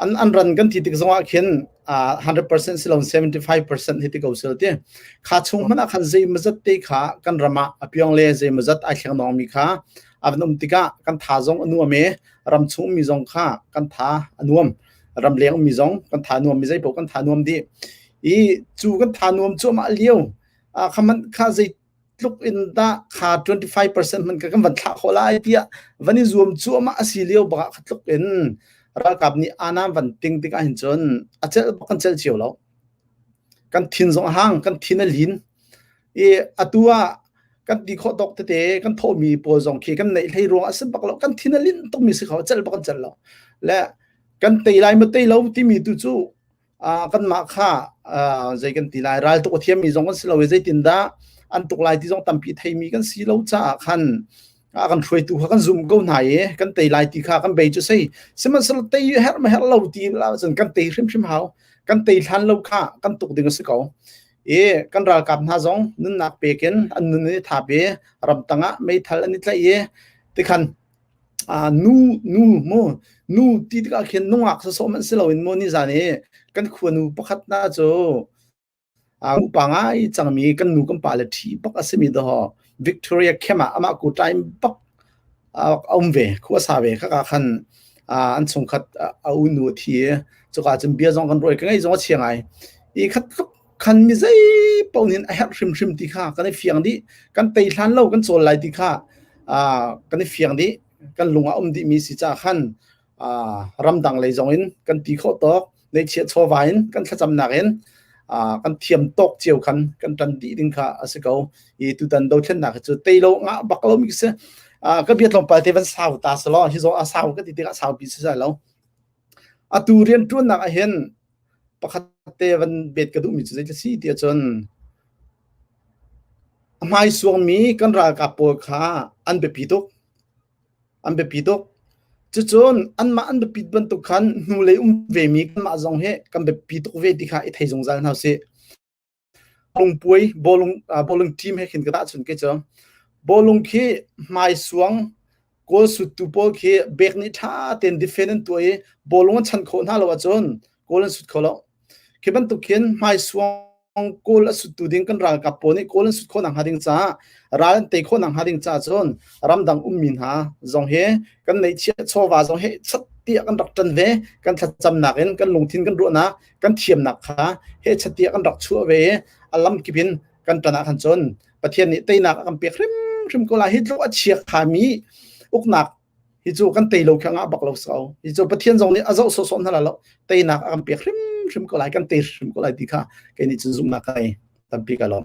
an an ran kan ti tik zongah khin 100% si lo 75% hi ti ko sil ti kha chung hmanh ah khan zeimazat te kha kan ram ah a piong le zeimazat ai thleng mi kha a van um tikah kan tha zong a nuam i ram chung mi zong kha kan tha a nuam ram leng mi zong kan tha nuam mi zei paoh kan tha nuam dih i cu kan tha nuam cuahmah lio kha man kha zei tluk in dah kha 25% man ka kan van thlah khawh lai tiah van i zuam cuahmah a si lio bak ah kha tluk in ralkap nih anam van ting tik ah hin cun a celh bak kan celh cio lo. Kan thin zong a hang, kan thin a lin. I atu ah kan ti khawh tawk tete kan thawhmi pawl zong khi kan neih hlei ruang a si bak lo. Kan thin a lin tukmi si kho, celh bak kan celh lo. Le kan tei lai ma tei lo timi tu cu kanmah kha zei kan ti lai ral tuk a thiammi zong kan si lo i zeitindah an tuk lai ti zong tampi theimi kan si lo caah khan a kan hruaitu kha kan zum ko hna i kan tei lai ti kha kan bei cu sei sihmanhsehlaw tei herh ma herh lo ti la cun kan tei hrimhrim hau kan tei hlan lo kha kan tuk ding a si ko i kan ralkap hna zong nunnak pekin an nun i thap i ramtang ah meithal an i tlaih i tikhan Nu nu mu nu ti tikah khin nungak sawsawh hmanh si loin mu nizan i kan khuanu pakhat hna cu upa ngai cangmi kan nu kan pa le ṭhi bak a simi dawh Victoria Camp ah amah ku time bak a um ve khua sa ve khaka khan an chungkhat a unu a thi i cuka cun bia zong kan ruai ka ngei zong a chia ngai i khat tluk khan mi zei paoh nih a herh hrimhrim ti kha kan i fiang dih kan tei hlan lo kan cawl lai ti kha kan i fiang dih kan lung ah um dih mi si ca khan ramdang lei zong in kan ti khawh tawk neihchiah chawva in kan thlacamnak in kan thiam tawk cio khan kan ṭan dih ding kha a si ko i tutan dothlennak hi cu tei lo ngah bak lo mi si ka bia tlawmpal te van sau ta selaw hi zo a sau ka ti tikah sau pi si sai lo atu rianṭuannak ah hin Pakhat te van bet ka duhmi cu zei si ti ahcun a hmaisuangmi kan ralkap pawl kha an biapi tuk. An biapi tuk. Cucun anmah an biapit bantuk khan hnulei um vemi kanmah zong hi kan biapi tuk ve ti kha i thei zungzal hna usih. Bawlungpuai bawlung bawlung team he khin ka tahchun ke cu. Bawlung khi hmaisuang goal suttu pawl khi bek nih ṭha tein defend an tuah i bawlung an chan khawh hna lo ahcun goal an sut kho lo. Khi bantuk khin hmaisuang goal a suttu ding kan ralkap pawl nih goal an sut khawh nakhnga ding caah ral an tei khawh nakhnga ding caah cun ramdang ummi hna zong hi kan neihchiah chawva zong hi chat tiah kan rak ṭan ve kan thlacamnak in kan lungthin kan ruahnak kan thiamnak kha hechat tiah kan rak chuah ve i a lamkip in kan ṭan ah khan cun Pathian nih teinak a kan pek hrimhrim ko lai. Hi tluk a chia khami uknak hi cu kan tei lo kha ngah bak lo so. Hi cu Pathian zong nih a zoh sawhsawh hna lo. Teinak a kan pek hrimhrim ko lai, kan tei hrim ko lai ti kha kei nih cun zumhnak ka ngei. Tampi ka lawm.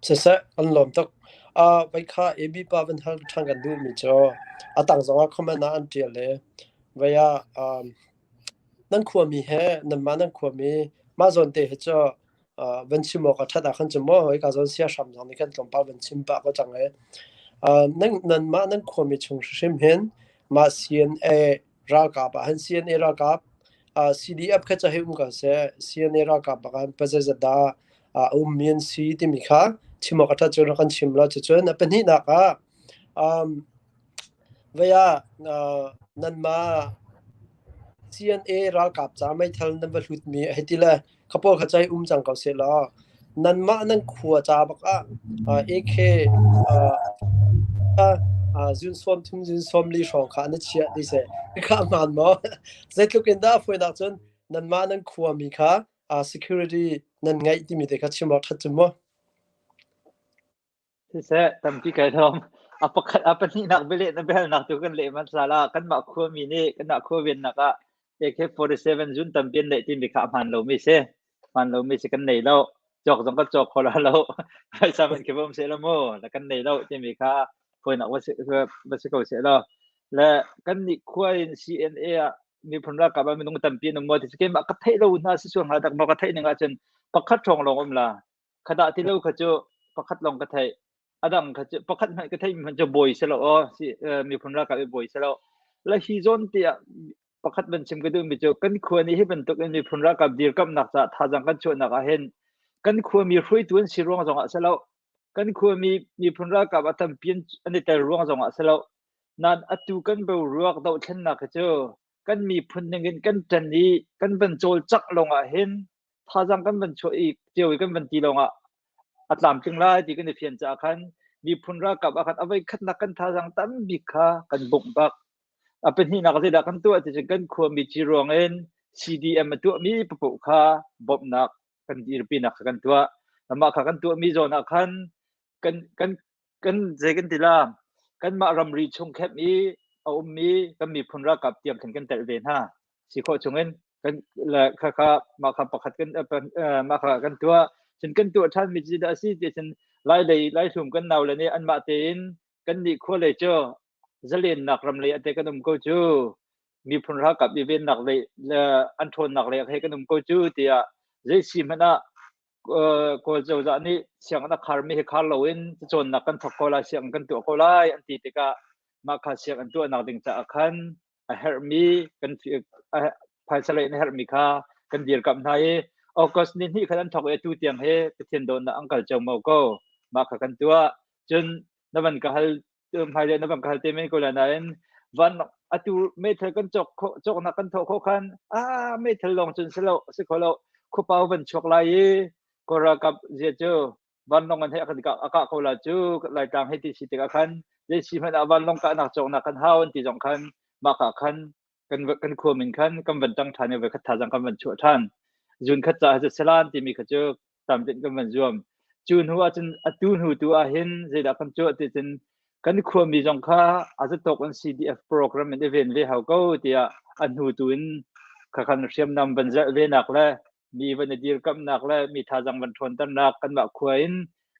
Siseh, an lawm tuk. Vai kha AB pa van hal ṭhan kan duhmi cu a tang zongah comment ah an ṭial i vai ah Nan khuami he nanmah nan khuami mah zawn te hi cu van chim awk a ṭhat ah khan cu maw hika zawn siahram zong nih khan tlawmpal van chim pah ko cang i nanmah nan khuami chung hrimhrim hin mah CNA ralkap ah hin CNA ralkap CDF kha cu hei um ko seh CNA ralkap bak ah pazeizat dah a ummi an si timi kha chim awk a ṭhat cu rak kan chim law cucun a pahnihnak ah Vei ah nanmah CNA ralkap ca meithal nan va hlutmi hei ti le kha pawl kha cei um cang ko sehlaw nanmah nan khua ca bak ah AK zun 30 zun 40 hrawng kha na chiah ti seh. Kha a hmaan maw? Zeitluk in dah a fawinak cun nanmah nan khuami kha security nan ngeih timi te kha chim awk ṭhat cu mu. Siseh, tampi kai lawm. A pakhat a pahnihnak bialeh na biahalnak tu kan leh hmasa la. Kanmah khuami nih kanmah khua vennak ah AK-47 zun tampi an neih timi kha a hmaan lomi si. Hmaan lomi si kan nei lo. Cawk zong kan cawk kho la lo. Phaisa hmanh khi va um seh law mu. La kan nei lo timi kha fawinak va si, va si ko seh law. Le kan nih khua in CNA ah miphun ralkap ah minung tampi an um maw ti si keimah ka theih lo hna si sual hnga dak maw ka theih ning ahcun pakhat hrawng lawng um la. Khadah ti lo kha cu pakhat lawng ka theih. A dang kha cu pakhat hmanh ka theih mi hmanh cu bawi si lo aw si miphun ralkap i bawi si lo. La hi zawn ti ah pakhat van chim ka duh mi cu kan khua nih hi bantuk in miphun ralkap dirkamnak caah thazaang kan chuahnak ah hin kan khuami hruaitu an si ruang zong ah si lo. Kan khuami miphun ralkap a tampi an i tel ruang zong ah si lo. Nain atu kan boruak dohthlennak hi cu kan miphun ning in kan ṭan i kan van cawlcangh lawng ah hin thazaang kan van chuah i cio i kan van ti lawngah a tlamtling lai ti kan i fian caah khan miphun ralkap ah khan a voi khatnak kan thazaang tam bik kha kan bungh bak. A pahnihnak zeidah kan tuah ti cun kan khuami ci ruang in CDM a tuahmi papoh kha bawmhnak kan dirpinak kha kan tuah. Mah kha kan tuahmi zawn ah khan kan kan kan zei kan ti la kanmah ramri chung khem i a ummi kan miphun ralkap tiang khin kan telh ve hna si khawh chungin. Kan le khakha mah kha pakhat kan mah kha kan tuah. Cun kan tuah ṭhan mi cu dah a si ti cun Lai lei Laihlum kan nau le nih anmah tein kan nih khua lei cu zalennak ram lei ate kan um ko cu miphun ralkap i vennak lei le an ṭhawnnak lei he kan um ko cu tiah zei si hmanh ah Kawl cozah nih sianginn a kharmi hi khar loin cacawnnak kan thawk ko lai, sianginn kan tuah ko lai an ti tikah mah kha sianginn tuahnak ding caah khan a herhmi kan phaisa lei in a herhmi kha kan dirkamh hna i August ni hnih khan an thawk i atu tiang hi Pathian dawtnak an kal ceomo ko. Mah kha kan tuah. Cun na van ka hal hmailei na van ka hal te men ko lai nain van atu meithal kan cawk khawh cawknak kan thawh khawh khan ah meithal lawng cun si lo si kho lo khuapau van chuak lai i Kawl ralkap zia cu vanlawng an he a kan kah a kah ko la cu Laitlang hei ti si tikah khan zei si hmanh ah vanlawng kahnak cawknak kan hau an ti zong khan mah ka khan kan kan khua min khan kan van ṭang ṭhan i voi khat thazang kan van chuah ṭhan zun khat ca cu selan timi kha cu tam tin kan van zuam cu hnu ah cun atu hnu tu ah hin zeidah kan cuah ti cun kan khuami zong kha a zatawk in CDF program in i ven ve hau ko tiah a hnu tu in kha khan hriamnam van zelh ve nak le mi van i dirkamhnak le mi thazang van ṭhawnternak kanmah khua in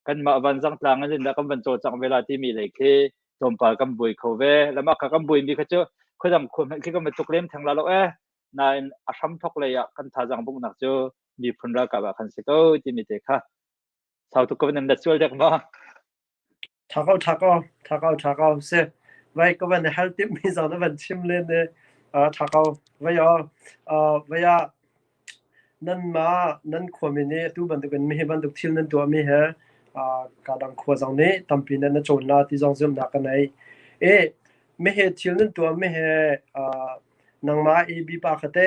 kanmah vanzang tlang in dah kan van cawlcangh ve la timi lei khi tlawmpal kan buai kho ve. Lamah kha kan buaimi kha cu khuadang khua hmanh khi kan va tluk lem theng la lo eh. Nain a hramthok lei ah kan thazang bunghnak cu miphun ralkap ah khan si ko timi te kha sau tuk ka van in let sual dek ma. Tha ko tha ko tha ko tha ko si vai ka van hal tip mi zong na van chim len ne tha ko vai o vai ah nan ma nan khuami nih atu bantukin mi hi bantuk thil nan tuah mi he ka dang khua zong nih tampi nan na cawn la ti zong zumhnak ka nei e mi he thil nan tuah mi he Nangmah i bipa kha te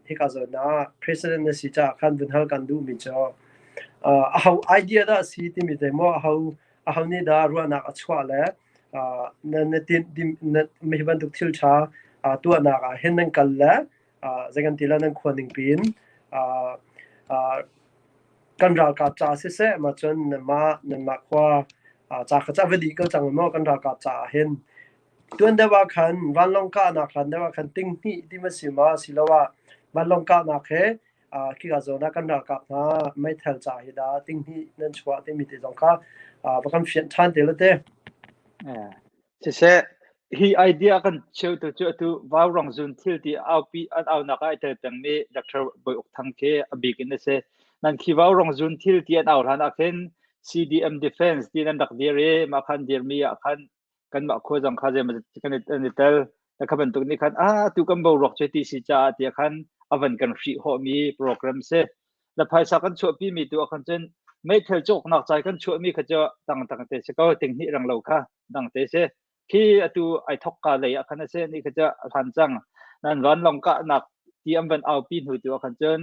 hika zawn ah president na si caah khan vun hal kan duhmi cu aho idea dah a si timi te maw aho aho nih dah ruahnak a chuah le na na tin na mi bantuk thil ṭha tuahnak ah hin nan kal le zei kan ti la nan khua ning piin kan ralkap ca siseh ma cun nanmah nanmah khua ca kha ca va dih ko cang maw kan ralkap caah hin Tuan deuh ah khan vanlawng kahnak hlan deuh ah khan tinghnih ti ma si ma asiloah vanlawng kahnak he khika zawn ah kan ralkap hna meithal ca hi dah tinghnih nan chuah timi te zong kha va kan fianh ṭhan te la te. Siseh, hi idea kan cheutu cu atu vaurong zun thil ti aupi an aunak ah ai tel pengmi Dr. Bawi Uk Thang khi a bik in a si. Nan khi vaurong zun thil ti an au hlan ah khin CDM Defense ti nan rak dir i mah khan dirmi ah khan kanmah khua zong kha zeimaw kan i tel na kha bantuk nih khan ah tu kan boruak cu ti si caah tiah khan a van kan hrih hawhmi program si na phaisa kan chuahpi mi tu ah khan cun meithal cawknak cai kan chuahmi kha cu tang tang te si ko ting hnih rang lo kha dang te si khi atu ai thok ka lei ah khan a si ni kha cu a hlan cang nan vanlawng kahnak ti an van aupi hnu tu ah khan cun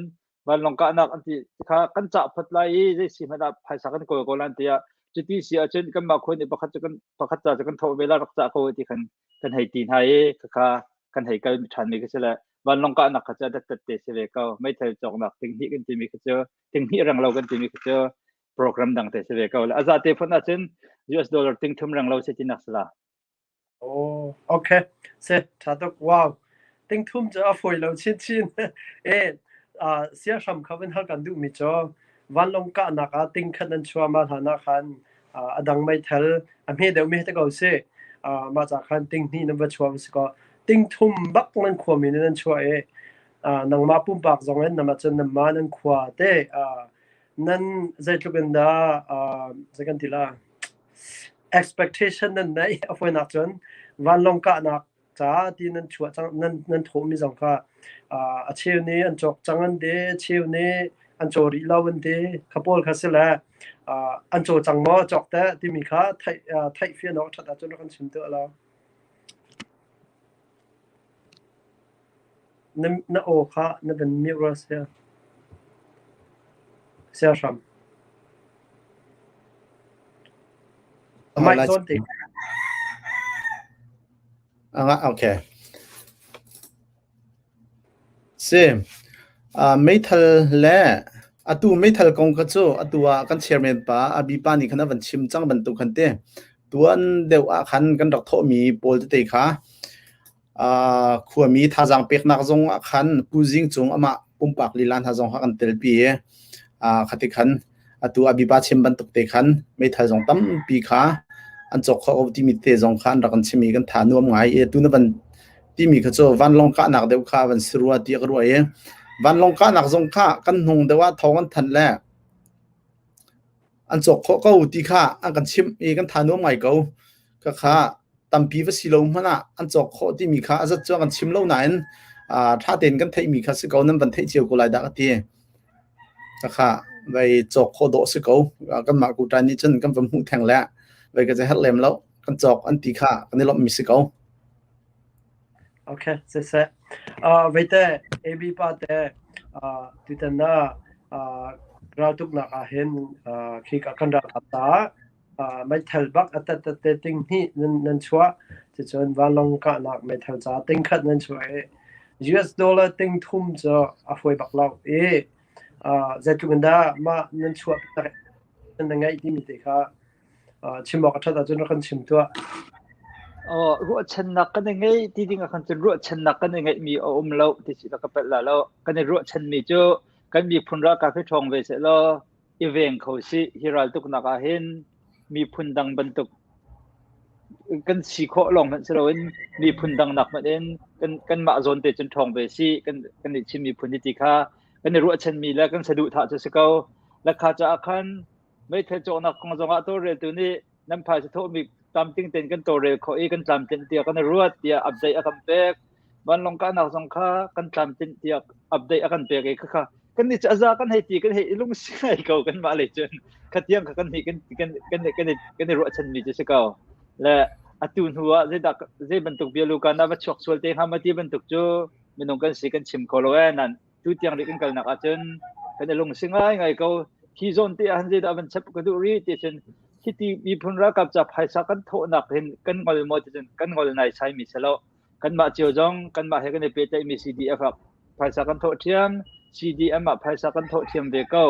vanlawng kahnak an ti kha kan cah phot lai i zei si hmanh ah phaisa kan kawl ko lan tiah cuti si ahcun kanmah khua nih pakhat cu kan pakhat ca cu kan thawh ve la rak cah ko ti khan kan hei ti hna i khakha kan hei kal ṭhan mi kha si le vanlawng kahnak kha cu a dat te si ve ko meithal cawknak tinghnih kan timi kha cu tinghnih reng lo kan timi kha cu program dang te si ve ko le a za te phun ahcun US dollar ting thum reng lo si tinak sala Oh, okay. Se, ṭha tuk. Wow. Ting thum cu a fawi lo chinchin. E, uh, siahram kha van hal kan duhmi cu vanlawng kahnak ah ting khat nan chuah ma hlan ah khan uh, a dang meithal a hme deuh mi te ko si. Uh, mah ca khan ting hnih nan va chuah si ko. Ting thum bak nan khuami nih nan chuah i uh, nangmah pumpak zong in nama cun namah nan khua te uh, nan zeitluk in dah uh, zei kan ti la Expectation nan neih a fawinak cun vanlawng kahnak ca ti nan chuah cang nan nan thawhmi zong kha a cheu nih an cawk cang an ti a cheu nih an caw rih lo an ti kha pawl kha si le an caw cang maw cawk teh timi kha theih theih fian awk ṭhat ahcun rak kan chim tuah law. Na na aw kha na van mute rua sia. Sia hram. Mic zawn te. Okay. Si. Uh, meithal le atu meithal kong kha cu atu ah kan chairman pa abi pa nih khan a van chim cang bantuk khan te tuan deuh ah khan kan rak thawhmi pawl tete kha. Khuami thazaang peknak zong ah khan Pu Zing Cung amah pumpak lila hna zong kha kan telpi i khati khan atu Abipa chim bantuk te khan meithal zong tampi kha an cawk kho ko timi te zong kha an rak kan chim i kan tha nuam ngai i tu na van timi kha cu vanlawng kahnak deuh kha van si rua tiah ka ruah i vanlawng kahnak zong kha kan hnung deuh ah thawng an thanh le an cawk khawh ko ti kha an kan chimh i kan tha nuam ngai ko. Khakha tampi va si lo hmanh ah an cawk khawh timi kha a zat cu an kan chim lo nain ṭha tein kan theihmi kha si ko nan van theih cio ko lai dah ka ti. Khakha vai cawk khawh dawh si ko. Kanmah kuṭan nih cun kan va hmuh theng le vai ka herh lem lo kan cawk an ti kha kan i lawmhmi si ko. Okay, siseh. Uh, veite, AB pa te, uh, tutan na uh, raltuknak ah hin uh, khi ka kan ralkap ta uh, meithal bak a tat tat te ting hnih nan, nan chuah. Cucun vanlawng kahnak meithal ca ting khat nan chuah i US dollar ting thum cu a fawi bak lo i uh, zeitluk in dah mah nan chuah nan ngeih timi te kha Chim awk a ṭhat ahcun rak kan chim tuah. Aw, ruahchannak kan i ngei ti ding ah khan cun ruahchannak kan i ngeihmi a um lo ti si ka palh la lo. Kan i ruahchanmi cu kan miphun ralkap hi ṭhawng ve seh law i veng kho sih. Hi raltuknak ah hin miphun dang bantuk kan si khawh lawng hmanh si loin miphun dang nak hmanh in kan kanmah zawn te cun ṭhawng ve sih. Kan kan i Chin miphun hi ti kha kan i ruahchanmi le kan saduhthah cu si ko. Lakha caah khan Meithal cawknak kong zongah tawlreltu nih nan phaisa thawhmi tlamtling tein kan tawlrel khawh i kan tlamtlinh tiah kan i ruat tiah update a kan pek. Vanlawng kahnak zong kha kan tlamtlinh tiah update a kan pek i khakha kan nih cu a za kan hei ti kan hei i lungsi ngai ko kanmah lei cun khatiang kha kan nih kan kan kan kan i kan i ruahchanmi cu si ko. Le atu hnu ah zeidah zei bantuk bialu kana va chuak sual te hnga ma ti bantuk cu minung kan si kan chim kho lo ee nan tu tiang rih kan kalnak ahcun kan i lungsi ngaingai ko. Hi zawn te ah han zeidah van chap ka duh rih ti cun hiti miphun ralkap ca phaisa kan thawhnak hin kan ngol maw ti cun kan ngol naisai mi si lo. Kanmah cio zong kanmah he kan i pehtlaihmi CDF ah phaisa kan thawh ṭhiam, CDM ah phaisa kan thawh ṭhiam ve ko.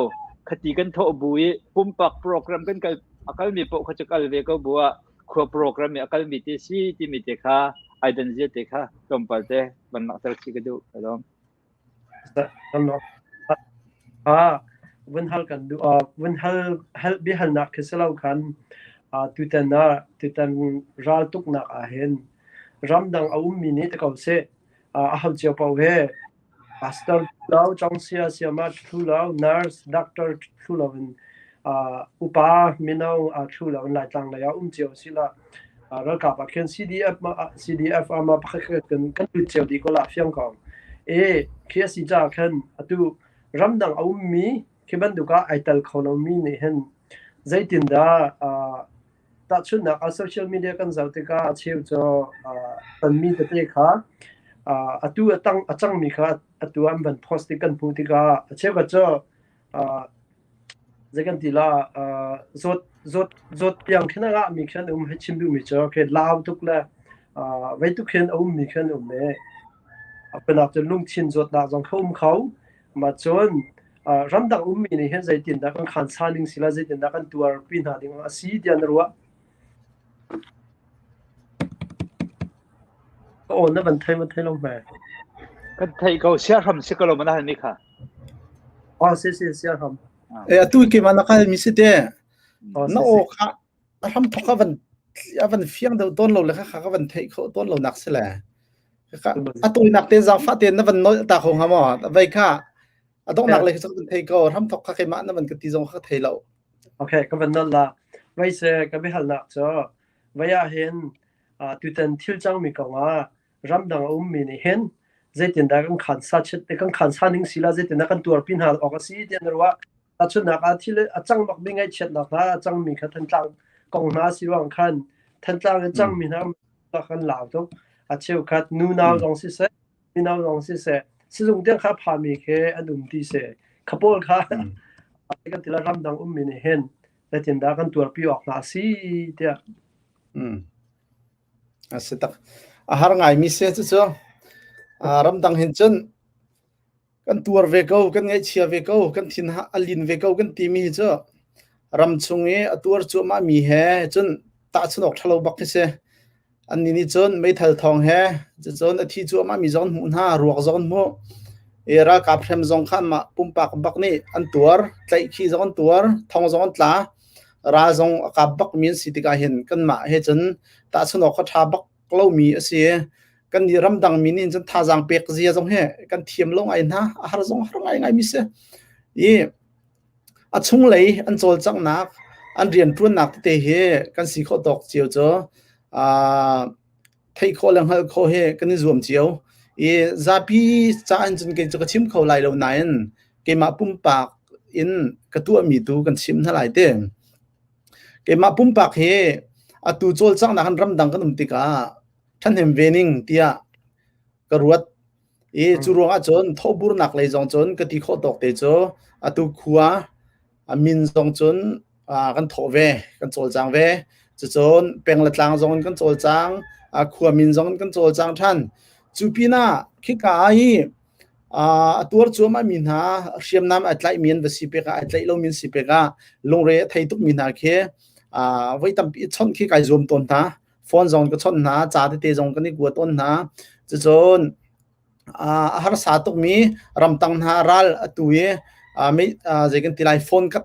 Khati kan thawh bu i pumpak program kan kal a kalmi paoh kha cu kal ve ko bu ah khua program i a kalmi te si timi te kha ai dan zia te kha tlawmpal te van langhter chih ka duh. Ka lawm. Vun hal kan duh. Vun hal hal biahalnak khi si lo khan tutan ah tutan raltuknak ah hin ramdang a ummi nih ti ko seh a ho cio paoh he pastor lo, congsia siama thlu lo, nurse, doctor thlu lo in upa mino thlu lo in Laitlang lei ah um cio si la ralkap ah khin CDF CDF ama pakhat kan kan lut cio dih ko la fiang ko e khi a si caah khan atu ramdang a ummi khi bantuk ah ai tel kho lomi nih hin zeitindah tahchunhnak ah social media kan zoh tikah a cheu cu tonmi tete kha atu a tang a cangmi kha atu an van post ti kan hmuh tikah a cheukhat cu Zei kan ti la zawt zawt zawt tiang khin a ngahmi khi an um hei chim duhmi cu khi lau tuk le vei tuk khin a ummi khi an um i a pinak cun lungthin zawtnak zong kha um kho. Mah cun ramdang ummi nih hin zeitindah kan khan sa ning si la zeitindah kan tuarpi hna ding a si tiah na ruah? Ka aw na van thei ma thei lo hme. Kan theih ko siahram si ko lo ma na halmi kha. Oh si si siahram. E atu ke ma na kal mi si te. Na aw kha a hram thok a van a van fiang deuh tawn lo le kha kha van theih kho tawn lo nak si le. A tawinak te zaangfah te na van nolh ta kho hnga maw? Vei kha a donghnak le khi kan thei ko hram thok kha keimah na van ka ti zong kha ka thei lo. Okay, ka van nolh la. Vei se ka biahalnak cu vei ah hin tutan thil cangmi kong ah ramdang a ummi nih hin zeitindah kan khan sa kan khan sa ning si la zeitindah kan tuarpi hna awk a si tiah na ruah tahchunhnak ah thil a cang bakmi ngaihchiatnak hna a cangmi kha Thantlang kong hna si ruang khan Thantlang in cangmi hna kan lau tuk a cheukhat nu nau zong siseh mino zong siseh sizung tiang kha phami khi an um ti si kha pawl kha kan tila ramdang ummi nih hin zeitindah kan tuarpi awk hna si tiah a si tak a har ngai mi se cu cu ramdang hin cun kan tuar ve ko kan ngaihchia ve ko kan thin a lin ve ko kan ti mi hi cu ram chung i a tuar cuahmah mi he cun tahchun awk ṭhalo bak khi si. Annih nih cun meithal thawng he cucun a thi cuahmah mi zong an hmuh hna, ruak zong an hmuh. I ralkap hrem zong kha anmah pumpak bak nih an tuar, tlaihkhih zong an tuar, thong zong an tla. Ral zong a kap bakmi an si tikah hin kanmah he cun tahchunh awk kha ṭha bak lomi a si. Kan nih ramdang mi nih cun thazaang pek zia zong hi kan thiam lo ngai hna, a har zong har ngaingai mi si. I A chunglei an cawlcanghnak, an rianṭuannak tete hi kan si khawh tawk cio cu theih khawh le hngalh khawh hi kan i zuam cio. I zapi ca in cun kei cu ka chim kho lai lo nain keimah pumpak in ka tuahmi tu kan chim hna lai te. Keimah pumpak hi atu cawlcanghnak in ramdang kan um tikah ṭhahnem ve ning tiah ka ruat. I cu ruangah cun thawhburnak lei zong cun ka ti khawh tawk te cu atu khua a min zong cun kan thawh ve, kan cawlcang ve. Cucun peng le tlang zong in kan cawlcang, khua min zong in kan cawlcang ṭhan. Cu pinah khika i a tuar cuahmah mi hna hriamnam ai tlaihmi an va si pek ah ai tlaih lomi an si pek ah lungre a thei tukmi hna khi voi tampi chawnh khi kai zuam tawn hna. Phone zong ka chawnh hna, ca tete zong kan i kua tawn hna. Cucun a harsa tukmi ramtang hna ral atu i zei kan ti lai phone ka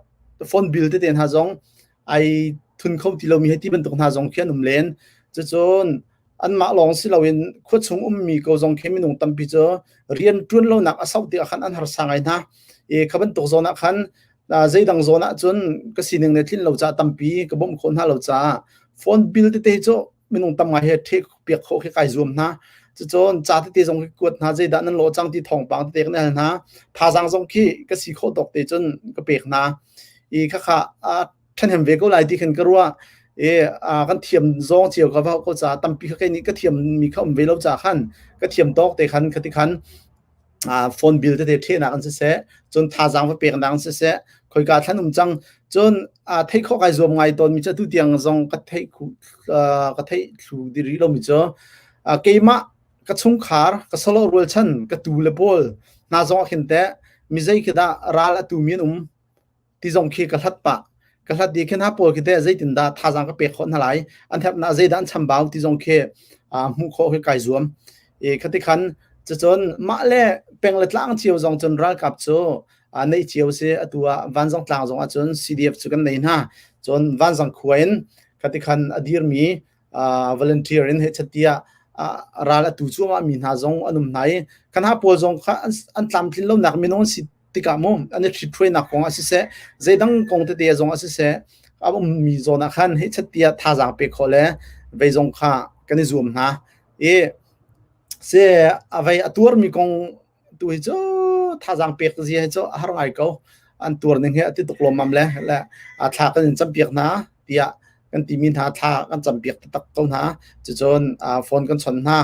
phone bill tete hna zong ai thun kho ti lomi hei ti bantuk hna zong khi an um len. Cucun anmah lawng si loin khuachung ummi ko zong khi minung tampi cu rian ṭuan lonak a sauh tikah khan an harsa ngai hna. I kha bantuk zawn ah khan zeidang zawn ah cun ka sining le tlin lo caah tampi ka bawmh khawh hna lo caah phone bill tete cu minung tam ngai he ṭheh piak khawh khi kai zuam hna. Cucun ca tete zong khi kuat hna zeidah nan lawh cang ti thawngpang tete kan hal hna. Thazaang zong khi ka si khawh tawk te cun ka pek hna. I khakha a ṭhahnem ve ko lai ti khin ka ruah. I kan thiam zawng cio ka va ko caah tampi kha kei nih ka thiam mi kha um ve lo caah khan ka thiam tawk te khan khati khan phone bill tete ṭhehnak in siseh, cun thazaang va peknak in siseh, khoika thlan um cang. Cun theih khawh kai zuam ngai tawnmi cu atu tiang zong ka theih ka theih thlu di rih lomi cu keimah ka chungkhar, ka solo rualchan, ka tu le pawl hna zong ah khin teh mi zei khi dah ral a tumi an um ti zong khi ka hlat pah. Ka hlat i khi hna pawl khi teh zeitindah thazaang ka pek khawh hna lai, an herhnak zeidah an chambau ti zong khi hmuh khawh khi kai zuam. I khati khan cucun mah le peng le tlang cio zong cun ralkap cu neih cio si atu ah Vanzang tlang zong ahcun CDF cu kan nei hna. Cun Vanzang khua in khati khan a dirmi volunteer in hechat tiah ral atu cuahmah mi hna zong an um hna i kan ha pawl zong kha an tlamtlin lonak minung an si tikah mu an i ṭhithruainak kong ah siseh zeidang kong tete zong ah siseh a ummi zawn ah khan hechat tiah thazaang pek khawh le vei zong kha kan i zuam hna i se a vei a tuarmi kong tu hi cu thazaang pek zia hi cu a har ngai ko an tuar ning hi a ti tuk lawmmam le le a thla kan in campiak hna tiah kan timi hna thla kan campiak taktak ko hna cucun phone kan chon hna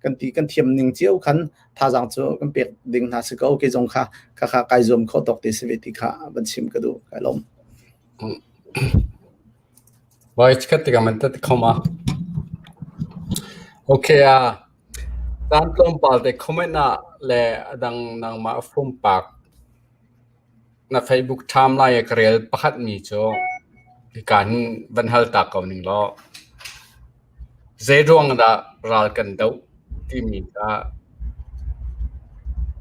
kan ti kan thiam ning cio khan thazaang cu kan pek ding hna si ko ke zong kha kha kha kai zuam kho tok te si ve ti kha van chim ka duh kai lom Vai chikkhat tikah man tat khom a. Okay a caan tlawmpal te comment ah le adang nangmah pumpak na Facebook timeline ah ka rel pakhat mi cu hika hin van hal ta ko ning law zeiruang dah ral kan doh timi kha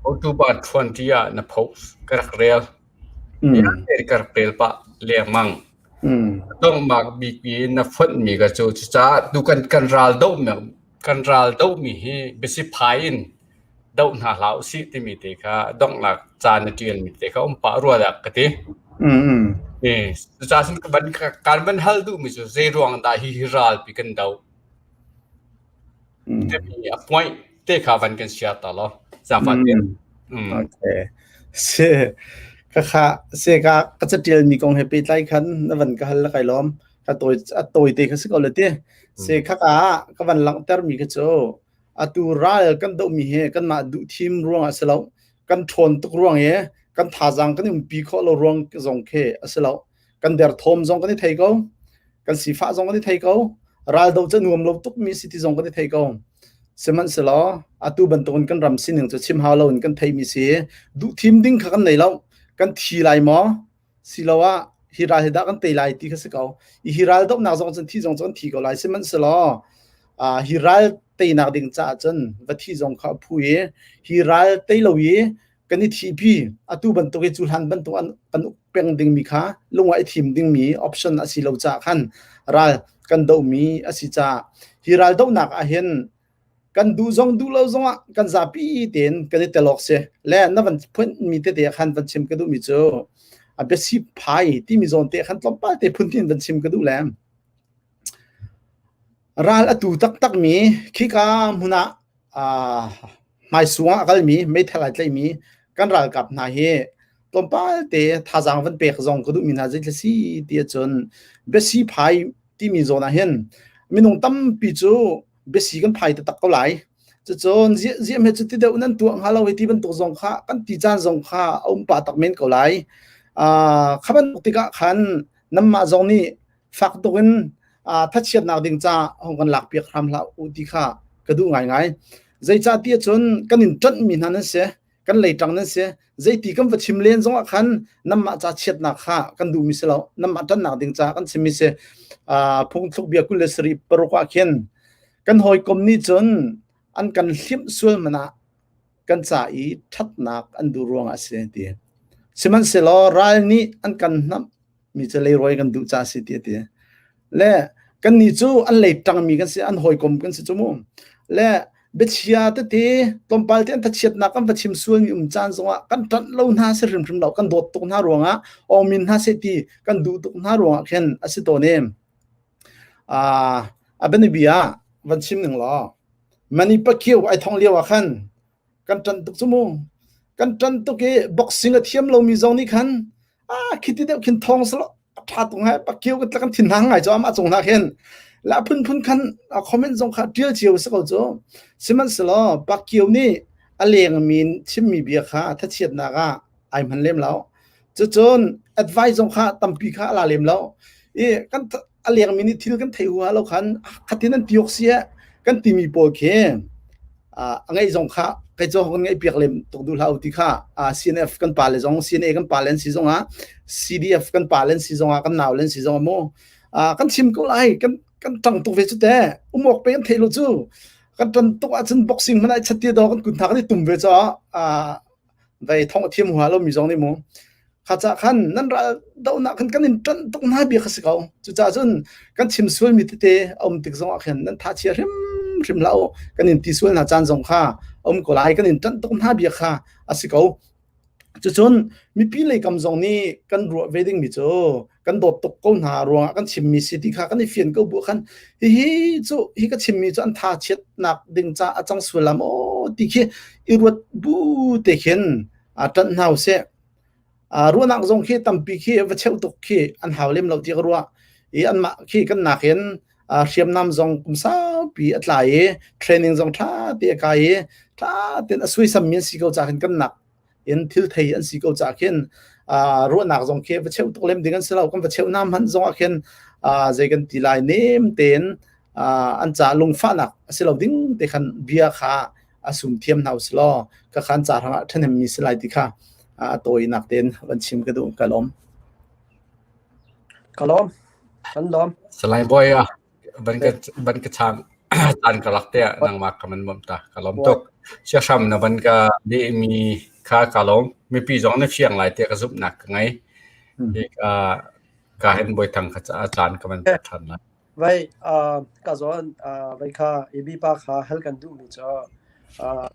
October 20 ah na post ka rak rel. Ka rak rel pah lengmang. Donghnak bik i na fonhmi ka cu cucaah tu kan kan ral dohmi kan ral dohmi hi biasiphai in doh hna hlah usih timi te kha donghnak ca na ṭialmi te kha um pah rua dah ka ti. Cucaah cun kan van hal duhmi cu zei ruang dah hihi ralpi kan doh timi a point te kha van kan share ta law zaangfah tein. Okay. Si ka kha se ka ka catial mi kong he pehtlai khan na van ka hal la kai lawm ka tawi a tawi te kha si ko le ti se kha ka ka van langhter mi kha cu atu ral kan dohmi hi kanmah duhthim ruangah si lo kan ṭhawn tuk ruang i kan thazaang kan i umpi khawh lo ruang zong khi a si lo kan derthawm zong kan i thei ko kan sifah zong kan i thei ko ral do cu nuam lo tukmi si ti zong kan i thei ko sihmanhsehlaw atu bantukin kan ram sining cu chim hau lo in kan theimi si duhthim ding kha kan nei lo kan thi lai maw siloah hi ral hi dah kan tei lai ti kha si ko. I hi ral dohnak zong cun thi zong cu kan thi ko lai. Sihmanhsehlaw. Hi ral teinak ding caah cun va thi zong kha a phu i hi ral tei lo i kan i thihpi atu bantuk i cu hlan bantuk an kan uk peng dingmi kha lung ah i thim dingmi option a si lo caah khan ral kan dohmi a si caah hi ral dohnak ah hin kan duh zong duh lo zong ah kan zapi tein kan i tel awk si le na van phuan mi tete ah khan van chim ka duhmi cu a biasi phai timi zawn te khan tlawmpal te phun tin van chim ka duh le Ral a tu taktakmi khika hmun ah hmaisung ah a kalmi meithal ai tlaihmi kan ralkap hna hi tlawmpal te thazaang van pek zong ka duhmi hna zeitluk si ti ahcun biasi phai timi zawn ah hin minung tampi cu biasi kan phai taktak ko lai. Cucun ziah hme cu ti deuh nan tuah hnga lo hei ti bantuk zong kha kan ti caan zong kha a um pah tak men ko lai. Kha bantuk tikah khan nanmah zong nih fak tuk in thachiatnak ding ca hong kan lakpiak hram hlah u ti kha ka duh ngaingai. Zeicah ti ahcun kan in ṭanhmi hna nan si, kan leiṭang nan si. Zeiti kan va chim len zongah khan nanmah ca chiatnak kha kan duhmi si lo. Nanmah ṭanhnak ding ca kan chimmi si. Phungthluk bia 27 paruk ah khin kan hawikom nih cun an kan hlimh sual man ah kan ca i ṭhatnak an duh ruangah a si ti. Sihmanhsehlaw ral nih an kan hnamh mi cu leirawi kan duh ca si ti a ti. Le kannih cu an lei ṭangmi kan si, an hawikom kan si cu mu. Le biachia tete tlawmpal te an thachiatnak kan va chim sualmi um caan zongah kan ṭanh lo hna si hrimhrim lo, kan dawt tuk hna ruangah awmin hna seh ti kan duh tuk hna ruangah khin a si tawn i a bianabia van chim ning law Manny Pacquiao ai thong lio ah khan kan ṭanh tuk cu mu. Kan ṭanh tuk i boxing a thiam lomi zong nih khan ah khiti deuh khin thong selo a ṭha tuk ngai Pacquiao kan kan thin hang ngai cu amah cung hna khin la phunphun khan a comment zong kha ṭial cio si ko cu. Sihmanhsehlaw Pacquiao nih a lengmi chimmi bia kha thachiatnak ah ai hman lem lo. Cucun advice zong kha tampi kha a la lem lo. I kan a lengmi nih thil kan theih huha lo khan khatin an tiok si kan timi pawl khi a ngeih zong kha kei cu kan ngeih piak lem tuk duh hlah ti kha CNF kan pa le zong CNA kan pa le an si zong ah CDF kan pa le an si zong ah kan nau le an si zong ah mu kan chim ko lai kan kan tang tuk ve cu te umok pe kan theih lo cu kan tan tuk ahcun boxing hmanh ai chat ti do kan kun thak ni tum ve cho vai thong a thiam hua lo mi zong nih mu kha ca khan nan ral dohnak khan kan in ṭanh tuk hna bia kha si ko cucaah cun kan chim sual mi tete a um tik zong ah khin nan tha chia hrim hrim hlah u kan in ti sual hna caan zong kha a um ko lai kan in ṭanh tuk hna bia kha a si ko cucun mipi lei kam zong nih kan ruah ve ding mi cu kan dawt tuk ko hna ruangah kan chimmi si ti kha kan i fian ko bu khan hihi cu hi ka chimmi cu an tha chiatnak ding ca a cang sual lam aw ti khi i ruat bu te khin a ṭanh hna usih. Ruahnak zong khi tampi khi va cheuh tuk khi an hau lem lo ti ka ruah. I anmah khi kan nakin hriamnam zong kum saupi a tlai i training zong ṭha te a kai i ṭha tein a suaisammi an si ko ca khin kan nak in thil thei an si ko ca khin ruahnak zong khi va cheuh tuk lem ding an si lo kan va cheuh na hmanh zong ah khin zei kan ti lai nem tein an ca lungfahnak a si lo ding te khan bia kha a sum thiam hna usih law ka khan ca hrangah ṭhahnem mi si lai ti kha a tawinak tein van chim ka duh ka lawm. Ka lawm. Kan lawm. Salai Bawi ah ban ka ban ka chang caan ka lak te ah nangmah ka man bawmh ta ka lawm tuk. Siahram na ban ka lehmi kha ka lawm. Mipi zong na fiang lai te ka zumhnak ka ngei. Hi ka ka hen bawi thang kha ca caan ka man ṭhan lai. Vai ka zawn vai kha AB pa kha hal kan duhmi cu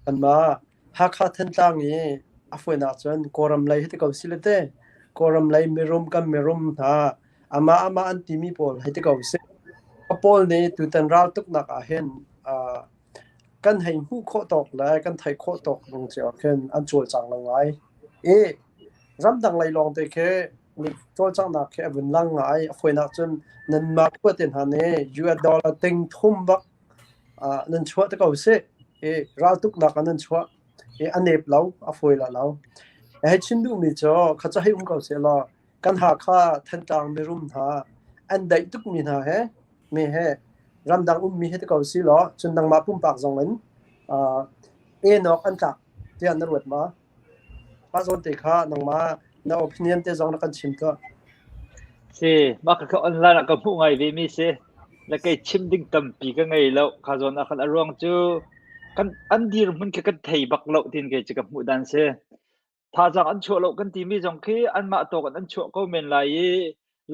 kanmah Hakha Thantlang i a fawinak cun Kawlram lei hi ti ko si le te Kawlram lei mirum kan mirum hna amah amah an timi pawl hei ti ko sih. A pawl nih tutan raltuknak ah hin kan hei hmuh khawh tawk le kan theih khawh tawk ning cio khin an cawlcang lo ngai. I ramdang lei lawng te khi cawlcanghnak khi a vun lang ngai. A fawinak cun nanmah khua te hna nih US dollar ting thum bak nan chuah te ko sih. I raltuknak ah nan chuah. I a nep lo, a fawi la lo. Hei chim duhmi cu kha cu hei um ko seh law kan Hakha Thantlang mirum hna an daih tukmi hna he mi he ramdang ummi he ti ko si law cun nangmah pumpak zong in uh, enawk an tlak tiah na ruat ma? Mah zawn te kha nangmah na opinion te zong na kan chim tuah. Si, mah ka online ah ka hmuh ngai ve mi si. Le kei chim ding tampi ka ngei lo. Kha zawn ah khan a ruang cu kan an dirhmun khi kan thei bak lo tiin kei cu ka hmuh dan si. Thazaang an chuah lo kan timi zong khi anmah tawk in an chuah ko men lai i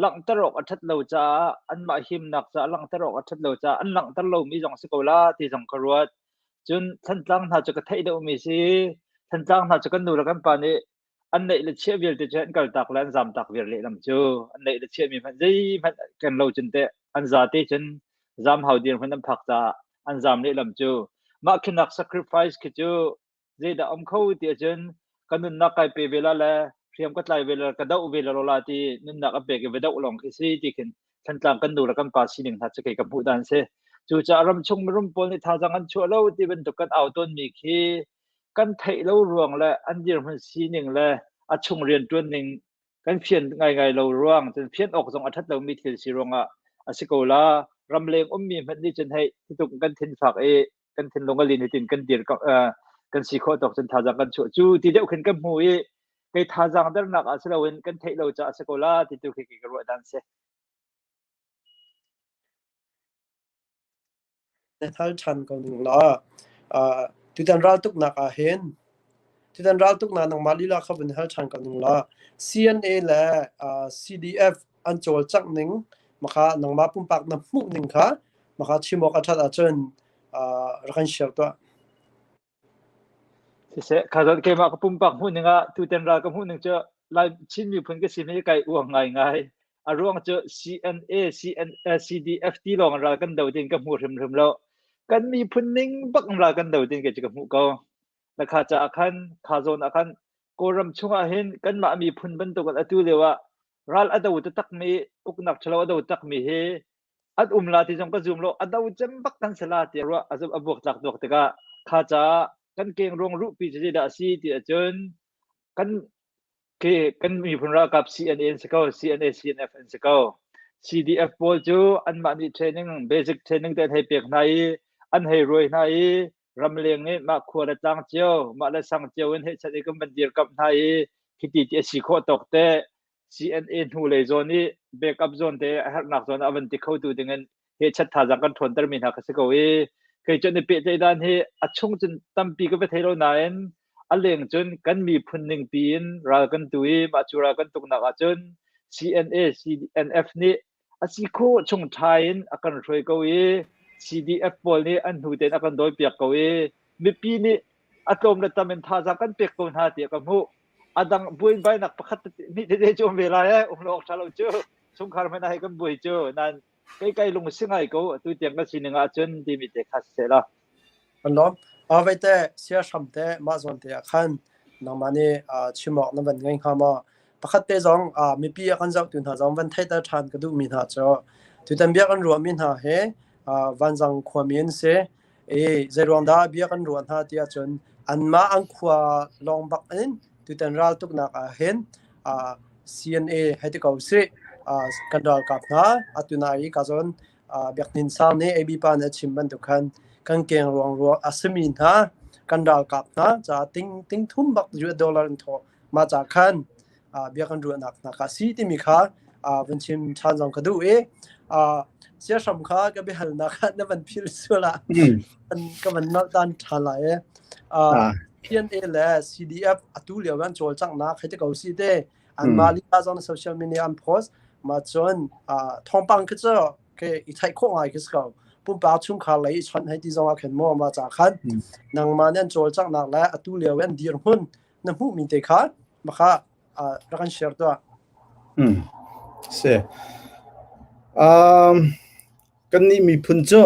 langhter awk a ṭhat lo caah anmah himnak caah langhter awk a ṭhat lo caah an langhter lomi zong si ko la ti zong ka ruat. Cun Thantlang hna cu ka theih deuhmi si. Thantlang hna cu kan nu le kan pa nih an neih le chiah vialte cu an kaltak le an zamtak viar lehlam cu an neih le chiahmi hmanh zeihmanh ken lo cun teh an zate cun zam hau dirhmun an phak caah an zam lehlam cu mah khinak sacrifice khi cu zeidah um kho ti ahcun ka nunnak kai pe ve la le hriam ka tlai ve la ka doh ve la la ti nunnak a pek i va doh lawng khi si ti khin Thantlang kan nu le kan pa sining hna cu kei ka hmuh dan si. Cucaah ramchung mirum pawl nih thazaang an chuah lo ti bantuk kan au tawnmi khi kan theih lo ruang le an dirhmun sining le a chung rianṭuan ning kan fian ngaingai lo ruang cun fian awk zong a ṭhat lomi thil si ruangah a si ko la. Ramleng ummi hmanh nih cun hei hituk kan thinfak i kan thinlung a lin hitin kan dir kan si khawh tawk cun thazaang kan chuah cu ti deuh khin kan hmu i kei thazaang dernak ah si loin kan theih lo caah a si ko la ti tu khi ka ruah dan si. Na hngal ṭhan ko ning law tutan raltuknak ah hin tutan raltuknak nangmah lila kha vun hal ṭhan ko ning law CNA le CDF an cawlcangh ning makha nangmah pumpak na hmuh ning kha makha chim awk a ṭhat ahcun rak kan share tuah. Siseh, kha zawn keimah ka pumpak hmuhning ah tutan ral ka hmuhning cu Lai Chin miphun ka si mi kai uang ngaingai. A ruang cu CNA, CN, CDF ti lawng ral kan do tin ka hmu hrimhrim lo. Kan miphun ning bak ral kan do tin kei cu ka hmuh ko. La kha caah khan, kha zawn ah khan Kawlram chungah hin kanmah miphun bantuk in atu lio ah ral a do taktakmi, uknak ṭhalo a do takmi hi an um la ti zong ka zum lo a do cem bak kan si la ti ruah a a buak tlak duak tikah kha caah kan keng ruang ruhpi cu zeidah a si ti ahcun kan ke kan miphun ralkap CNA an si ko CNA CNF an si ko CDF pawl cu anmah nih training basic training te an hei pek hna i an hei ruai hna i ramleng nih mah khua le tlang cio mah le sang cio in hei chat i kan van dirkamh hna i khiti ti a si khawh tawk te CNA hnulei zawn i backup zawn te a herhnak zawn ah a van ti khotu dingin he chat thazaang kan ṭhawntermi hna kha si ko i kei cu an i pehtlaih dan hi a chung cun tampi ka va thei lo nain a leng cun kan miphun ningpi in ral kan tu i mah cu ral kan tuknak ahcun CNA CNF nih a si khawh chung ṭha in a kan hruai ko i CDF pawl nih an hnu tein a kan dawipiak ko i mipi nih a tlawm le tam in thazaang kan pek ko hna tiah ka hmuh. A dang buaibainak pakhat hnih tete cu um ve lai eh um lo awk ṭha lo cu chungkhar hmanh ah hei kan buai cu nain kei kai lung si ngai ko atu tiang ka sining ahcun timi te kha si la. Kan lawm. Veite sia hram te mah zawn te ah khan nangmah nih chim awk na van ngei hnga maw? Pakhat te zong mipi a kan zohtu hna zong van theihter ṭhan ka duhmi hna cu tutan bia kan ruahmi hna hi Vanzang khuami an si. I zeiruang dah bia kan ruah hna ti ahcun anmah an khua lawng bak in tutan raltuknak ah hin CNA hei ti ko sih kan ralkap hna atu na i ka zawn Biak Hnin Sang nih AB pa nih a chim bantuk khan kan keng ruang ruang a simi hna kan ralkap hna caah ting ting thum bak US dollar in thawh mah ca khan bia kan ruahnak hna kha si timi kha van chim ṭhan zong ka duh i siahram kha ka biahalnak kha na van phil sual ah ka van nolh tan ṭhan lai i PNA le CDF atu lio an cawlcanghnak hei ti ko si te anmah lila zong social media an post ma cun thawngpang khi cu ke i theih khawh ngai khi si ko pumpak chungkhar lei i chawnh hei ti zong ah khin maw ma ca khan nangmah nih an cawlcanghnak le atu lio an dirhmun na hmuhmi te kha makha rak kan share tuah. Hmm. Si. Um, kan nih miphun cu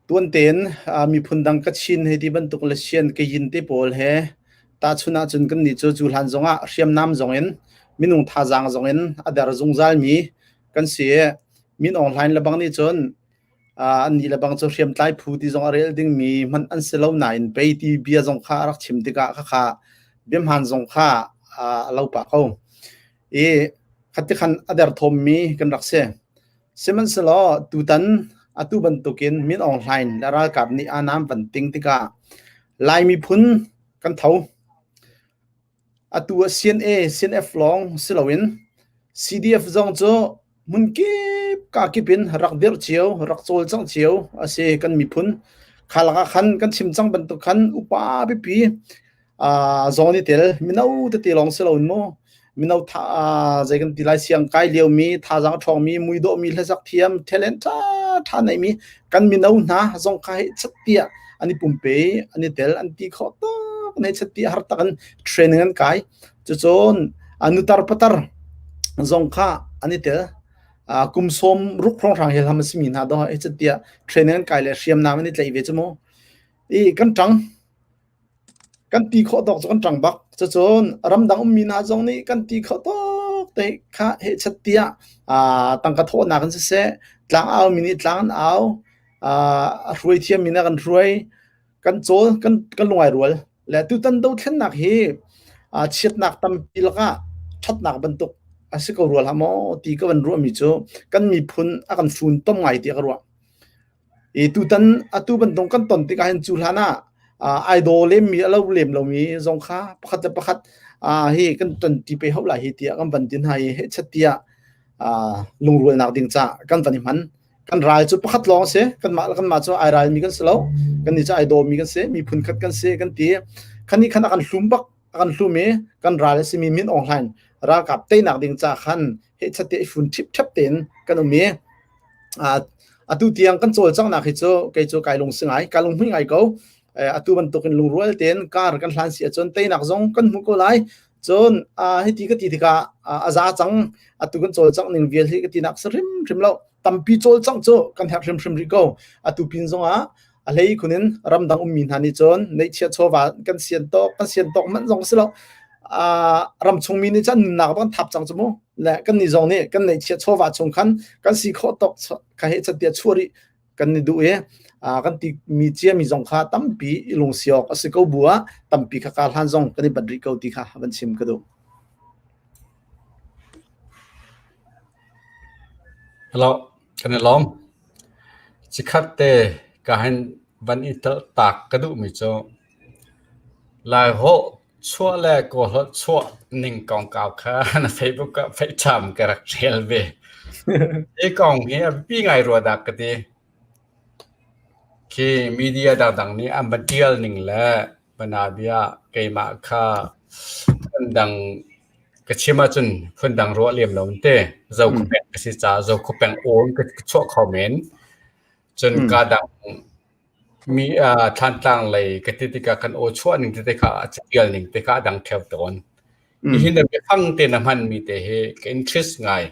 tuan tein uh, miphun dang Kachin he ti bantuk le Sian Kayin te pawl he tahchun ahcun kan nih cu cu hlan zongah hriamnam zong in minung thazaang zong in a der zungzal mi kan si i Min Aung Hlaing le bang nih cun Annih le bang cu hriamtlai phu ti zong a rel dingmi hmanh an si lo nain pei ti bia zong kha a rak chim tikah khakha biahmaan zong kha a lo pah ko. I khati khan a derthawmmi kan rak si. Sihmanhsehlaw tutan atu bantukin Min Aung Hlaing le ralkap nih aa van ting tikah Lai miphun kan tho. Atu ah CNA, CNF lawng si loin CDF zong cu hmunkip. kakip in rak dirh cio, rak cawlcangh cio a si kan miphun. Kha lakah khan kan chim cang bantuk khan upa pipi zong an i tel. Mino tete lawng si loin mu mino tha zei kan ti lai siang kai liomi, thazaang a ṭhawngmi, muidawhmi, hlasak thiam, talent ṭha ṭha neimi kan mino hna zong kha hei chat tiah an i pumpe, an i tel, an ti khawh tak an hei chat tiah har tak in training an kai. Cucun nutar patar zong kha an i tel. Kum sawm ruk hrawnghrang hi hlam a simi hna dawh hei chat tiah training an kai le hriamnam an i tlaih ve cu mu. I kan ṭang. Kan ti khawh tawk cu kan ṭang bak. Cucun ramdang ummi hna zong nih kan ti khawh tawk te kha hehchat tiah tangka thawhnak in siseh, tlang aumi nih tlang an au, a hruai thiammi nih a kan hruai, kan cawl, kan, kan lungai rual. Le tutan dothlennak hi chiatnak tampi lakah ṭhatnak bantuk a si ko rua hlah maw ti ka van ruahmi cu kan miphun a kan funtom ngai tiah ka ruah. I tutan atu bantuk kan ton tikah hin cu hlan ah ai daw lemmi a lo lem lomi zong kha pakhat le pakhat hi kan ton ti pe hau lai hi tiah kan van tin hna i hechat tiah lungrualnak ding ca kan van i hman. Kan ral cu pakhat lawng a si. Kanmah le kanmah cu ai ralmi kan si lo. Kannih cu ai dawmi kan si. Miphun khat kan si kan ti. Khan nih khan a kan hlum bak a kan hlum i kan ral a simi Min Aung Hlaing ralkap teinak ding ca khan hechat tiah i fun ṭhipṭhep tein kan um i atu tiang kan cawlcanghnak hi cu kei cu kai lungsi ngai, kai lunghmui ngai ko. Atu bantukin lungrual tein kar kan hlan si ahcun teinak zong kan hmu ko lai. Cun hiti ka ti tikah a za cang, atu kan cawlcangh ning vial hi ka tinak si hrimhrim lo. Tampi cawlcangh cu kan herh hrimhrim rih ko. Atu pin zongah a hlei khun in ramdang ummi hna nih cun neihchiah chawva kan sian tawk kan sian tawk manh zong si lo ramchung mi nih cun nunnak kan thap cang cu mu le kan nih zong nih kan neihchiah chawva chung khan kan si khawh tawk kha he chatia chuari kan ni duh i kan ti mi cia mi zong kha tampi i lungsiawk a si ko bu ah tampi kha ka hlan zong kan i bat rih ko ti kha van chim ka duh. Hello, kan i lawm. Chikkhat te ka hin van i tak ka duhmi cu Laiholh chuah le Kawlholh chuah ning kongkau kha na Facebook ah feihcham ka rak rel ve. Hi kong hi a biapi ngai rua dah ka ti. Khi media dangdang nih an van ṭial ning le banabia keimah kha phundang ka chim ahcun phundang ruah lem lo te. Zokhua ka si caah Zokhua peng aw in ka chuah kho men. Cun ka dang mi Thlantlang lei ka ti tikah kan aw chuah ning tete kha a catial ning te kha a dang ṭheo tawn. Hihin na biafang te na hmanmi te hi ka interest ngai.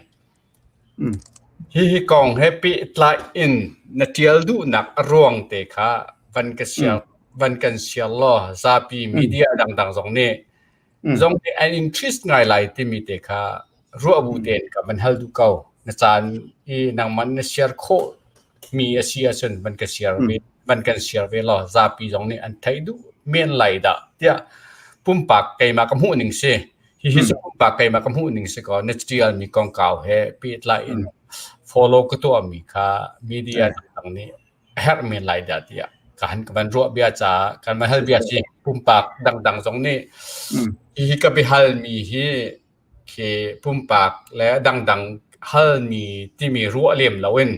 Hihi kong he pehtlai in na ṭial duhnak a ruang te kha van ka share van kan share law zapi media dangdang zong nih zong nih an interest ngai lai timi te kha ruah bu tein ka van hal duh ko. Na caan i nangmah na share khawh mi a si ahcun van ka share ve van kan share ve law zapi zong nih an theih duh men lai dah tiah pumpak keimah ka hmuh ning si. Hihi cu pumpak keimah ka hmuh ning si kaw na ṭialmi kongkau he pehtlai in follow ka tuahmi kha media dangdang nih a herh men lai dah tiah ka han ka van ruah bia caah kan van hal bia si pumpak dangdang zong nih hihi ka biahalmi hi khi pumpak le dangdang halmi timi ruah lem loin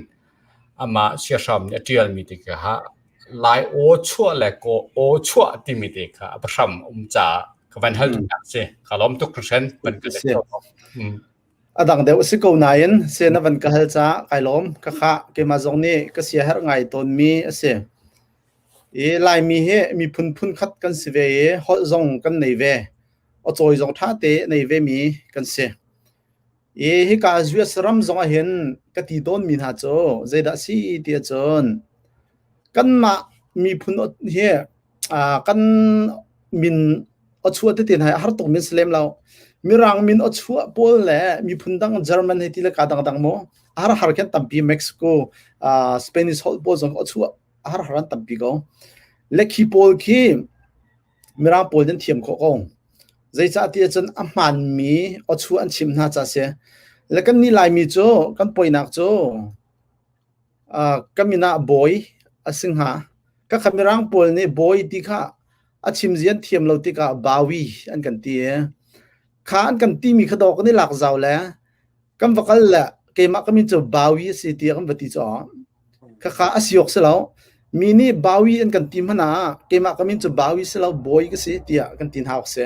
amah siahram nih a ṭialmi te kha Lai aw chuah le kaw aw chuah timi te kha a hram um caah ka van hal duhnak si. Ka lawm tuk hringhran. Van ka A dang deuh a si ko nain se na van ka hal caah kai lawm. Ka khah keimah zong nih ka sia herh ngai tawnmi a si. I Laimi hi miphun phun khat kan si ve i holh zong kan nei ve. Aw cawi zong ṭha te nei ve mi kan si. I hika US ram zong ahhin ka ti tawnmi hna cu zeidah a si ti ahcun kanmah miphun hi kan min aw chuah tete hna hi a har tukmi an si lem lo. Mirang min aw chuah pawl le miphun dang German hei ti le ka dangdang maw a har har khin tampi Mexico, Spanish holh pawl zong aw chuah a har har an tampi ko. Le khi pawl khi Mirang pawl nan thiam khawh ko. Zeicahtiah cun a hmaanmi awchuah an chimh hna ca a si. Le kannih Laimi cu kan poinak cu uh, ka min ah bawi a si hnga. Ka kha Mirang pawl nih bawi ti kha a chim zian thiam lo tikah bawi an kan ti i kha an kan timi kha dawh kan i lak zau le kan va kal le Keimah ka min cu Bawi a si tiah kan va ti cu khakha a si awk si lo. Mi nih Bawi an kan ti hmanh ah keimah ka min cu Bawi si lo Bawi ka si tiah kan ti hna awk si.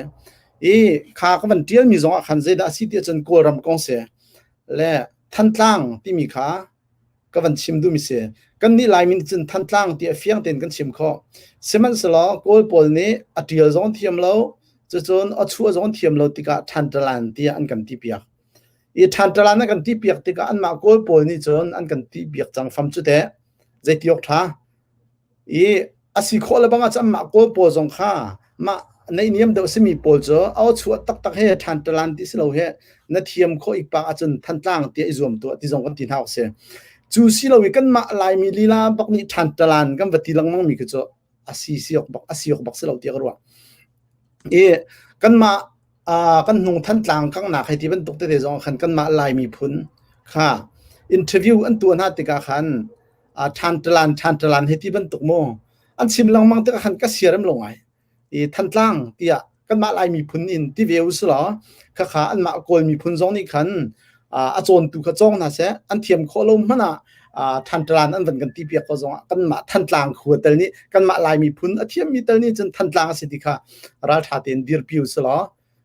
I kha ka van ṭial mi zong ah khan zeidah a si tiah cun Kawlram kong si le Thantlang timi kha ka van chim duhmi si. Kannih Laimi nih cun Thantlang ti a fiang tein kan chim khawh. Sihmanhsehlaw Kawl pawl nih a ṭial zong an thiam lo, cucun a chuah zong an thiam lo tikah Ṭhanṭalan tiah an kan ti piak. I Ṭhanṭalan an kan ti piak tikah anmah Kawl pawl nih cun an kan ti piak cang fam cu teh. Zeiti awk ṭha. I a si khawh le bang ah cun anmah Kawl pawl zong kha mah naihniam deuh simi pawl cu a aw chuah taktak he Thantalan ti si lo he na thiam khawh ikpak ahcun Thantlang tiah i zuam tuah ti zong kan ti hna awk si. Cu si lo i kanmah Laimi lila bak nih Thantalan kan va ti lengmang mi khi cu a si si awk bak a si awk bak si lo tiah ka ruah. I kanmah kan hnung Thantlang kangnak hei ti bantuk tete zong khan kanmah Lai miphun kha interview an tuah hna tikah khan Thantalan Thantalan hei ti bantuk mu an chim lengmang tikah khan ka siarem lo ngai. I Thantlang tiah kanmah Lai miphun in ti ve u selaw khakha anmah Kawl miphun zong nih khan a cawntu kha cawng hna seh an thiam khawh lo hmanh ah Thantlang an van kan ti piak ko zongah kanmah Thantlang khua tel nih kanmah Lai miphun a thiammi tel nih cun Thantlang a si ti kha ralṭha tein dirpi u selaw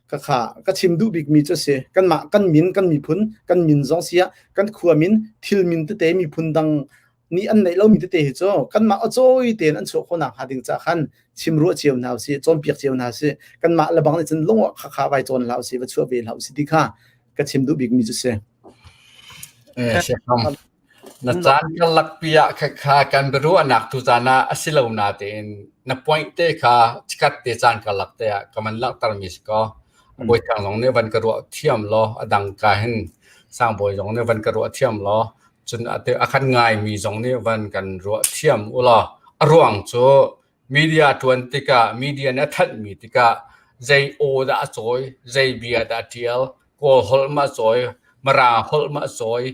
khakha ka chim duh bikmi cu a si kanmah kan min kan miphun kan min zong si ah kan khua min thil min tete miphun dang nih an neih lomi tete hi cu kanmah acawi tein an chuah khawhnak hnga ding caah khan chim ruah cio hna usih cawnpiak cio hna usih kanmah lebang nih cun lung khakha vai cawn hlah usih va chuah ve hlah usih ti kha ka chim duh bikmi cu si. Eh, na caan karlak pi ah kha kan biaruahnak tu caan ah a si lo na tein na point te kha chikat te caan karlak te ah ka man langhter mi si ko. Bawi Thang zong nih van ka ruah thiam law a dang ka hin Sangbawi zong nih van ka ruah thiam law cun a kan ngaimi zong nih van kan ruah thiam u law a ruang cu media ṭuan tikah media nih a thanhmi tikah zei aw dah a cawi zei bia dah a ṭial Kawl holh ma a cawi Mirang holh ma a cawi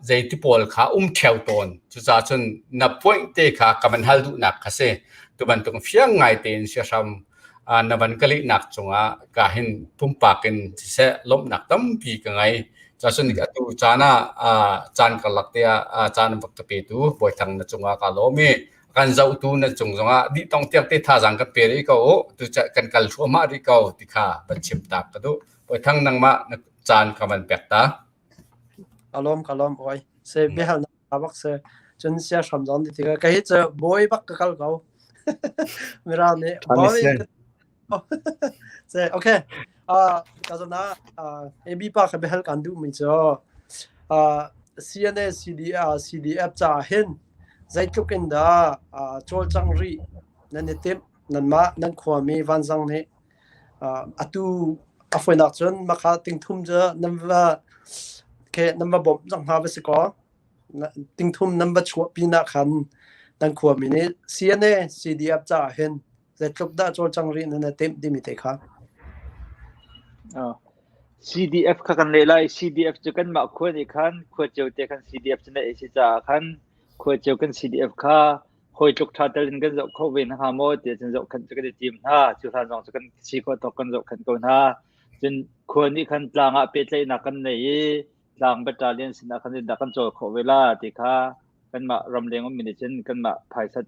zei ti pawl kha um ṭheo tawn cucaah cun na point te kha ka van hal duhnak kha si tu bantuk fiang ngai tein siahram na van ka lehnak cungah ka hin pumpak in siseh lawmhnak tampi ka ngei. Cun atu caan ah caan karlak te ah caan bak ka petu Bawi Thang na cungah ka lawm i kan zohtu na cung zongah dih tong tiang te thazaang kan pe rih ko u tu kan kal thluahmah rih ko ti kha van chim tak ka duh. Bawi Thang nangmah na caan ka van pek ta. Ka lawm ka lawm oi. Se biahalnak bak se cun sia hram zong ti tikah kei cu bawi bak ka kal ko mirang nih bawi se okay uh ka zona uh AB pa ka behal kan duh mi cu uh CNA CDR CDF ca hin zeitluk in dah uh cawlcang rih nan i timh nanmah nan khuami vanzang nih uh atu a foinak cun makha tingthum cu nan va ke nan va bawmh cang hna va si kaw tingthum nan va chuah pinah khan nan khuami nih CNA CDF caah hin zeitluk dah cawlcang rih nan i timh timi te kha. CDF kha kan leh lai. CDF cu kanmah khua nih khan khua cio te khan CDF cu neih a si caah khan khua cio kan CDF kha hawi tluk ṭha tel in kan zoh kho ve hna hnga maw tiah cun zohkhenh cu kan i tim hna. Cu hlan zong cu kan si khawh tawk kan zohkhenh ko hna. Cun khua nih khan tlang ah pehtlaihnak kan nei i tlang battalion sinah khan dah kan cawl khawh ve la ti kha kanmah ramleng ummi nih cun kanmah phaisa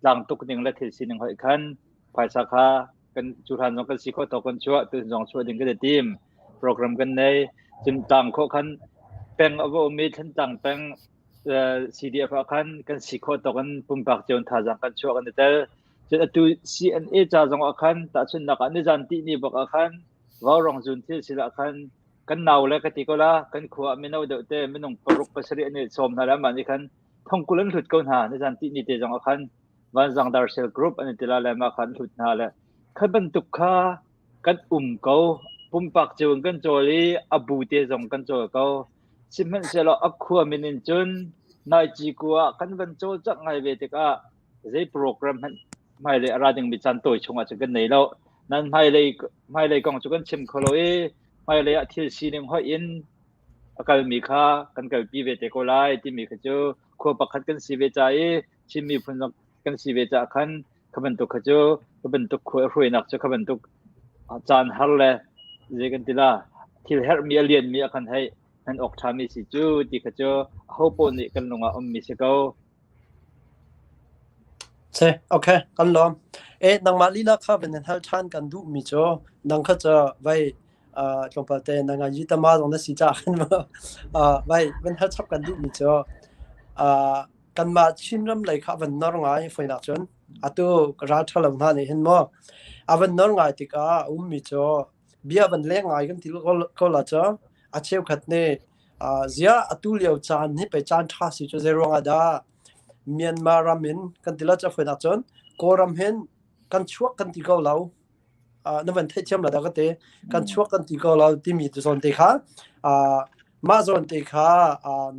tlang tuk ning le thil sining hoih khan phaisa kha kan cu hlan zong kan si khawh tawk kan chuah tu zong chuah ding kan i tim program kan nei cun tlang khawh khan peng a va um i Thantlang peng CDF ah khan kan si khawh tawk in pumpak cio thazaang kan chuah kan i tel cun atu CNA ca zong ah khan tahchunhnak ah nizan tih ni bak ah khan Vaurawng zun thil sil ah khan kan nau le ka ti ko la kan khua ah mino deuh te minung paruk pasarih an i sawm hna le mah nih khan thongkul an hlut ko hna nizan tih ni te zong ah khan Vanzang Darsel group an i ti la le mah kha an hlut hna le kha bantuk kha kan um ko pumpak cio in kan cawl i a bu te zong kan cawl ko sihmanhsehlaw a khua min in cun nai ci ku ah kan van cawl cak ngai ve tikah zei program hmanh hmailei a ra dingmi caan tawi chungah cun kan nei lo nan hmailei hmailei kong cu kan chim kho lo i hmailei ah thil sining hoih in a kalmi kha kan kalpi ve te ko lai timi kha cu khua pakhat kan si ve ca i Chin miphun zong kan si ve caah khan kha bantuk kha cu kha bantuk khua hruainak cu kha bantuk caan har le zei kan ti la thil herhmi a lianmi a kan hei. Hman awk ṭhami si cu ti kha cu ahopaoh nih kan lung ah ummi si ko. Si, okay, kan lawm. E, nangmah lila kha van in hal ṭhan kan duhmi cu nang kha cu vai tlawmpal te na ngai tama zong na si caah khan vai van hal chap kan duhmi cu kanmah Chinram lei kha van nor ngai foinak cun atu ral ṭhalo hna nih hin maw a van nor ngai tikah a ummi cu bia van leng ngai kan ti ko la cu a cheukhat nih ziah atu lio caan hi pei caan ṭha si cu zei ruangah dah Myanmar ram in kan ti la cu foinak cun Kawlram hin kan chuak kan ti ko lo na van theihthiam la dah ka ti kan chuak kan ti ko lo timi tu zawn te kha mah zawn te kha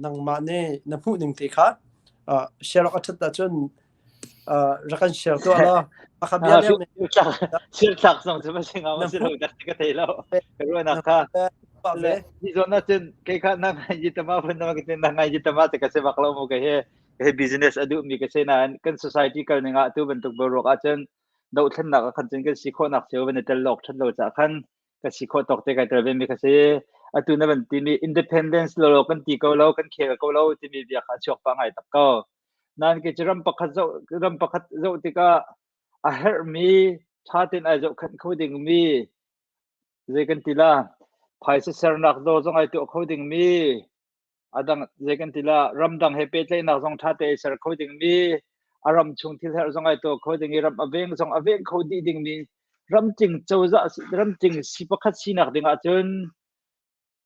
nangmah nih na hmuh ning te kha share awk a ṭhat ahcun rak kan share tuah law a bia share tlak zong cu ma si nga ma si lo dak ka thei lo ka ruahnak kha hi zawn ahcun kei kha na ngai ji tama phun na ka na ngai ji tama te ka se bak lo mu ka he he business a duh mi ka se nain kan society kal ning ah tu bantuk boruak ahcun dohthlennak ah khan cun kan si khawhnak cio van i tel lawk ṭhat lo caah khan ka si khawh tawk te kai tel ve mi kha si. Atu na van timi independence lolo kan ti ko lo, kan khel ko lo timi bia kha a chuak pah ngai tak ko. Nain kei cu ram pakhat zoh tikah a herhmi ṭha tein ai zohkhenh kho dingmi zei kan ti la phaisa sernak dawr zong ai tuah kho dingmi a dang zei kan ti la ramdang he pehtlaihnak zong ṭha te ser kho dingmi a ram chung thil herh zong ai tuah kho ding i ram a veng zong a veng kho dih dingmi ramcing cozah ramcing si pakhat sinak ding ahcun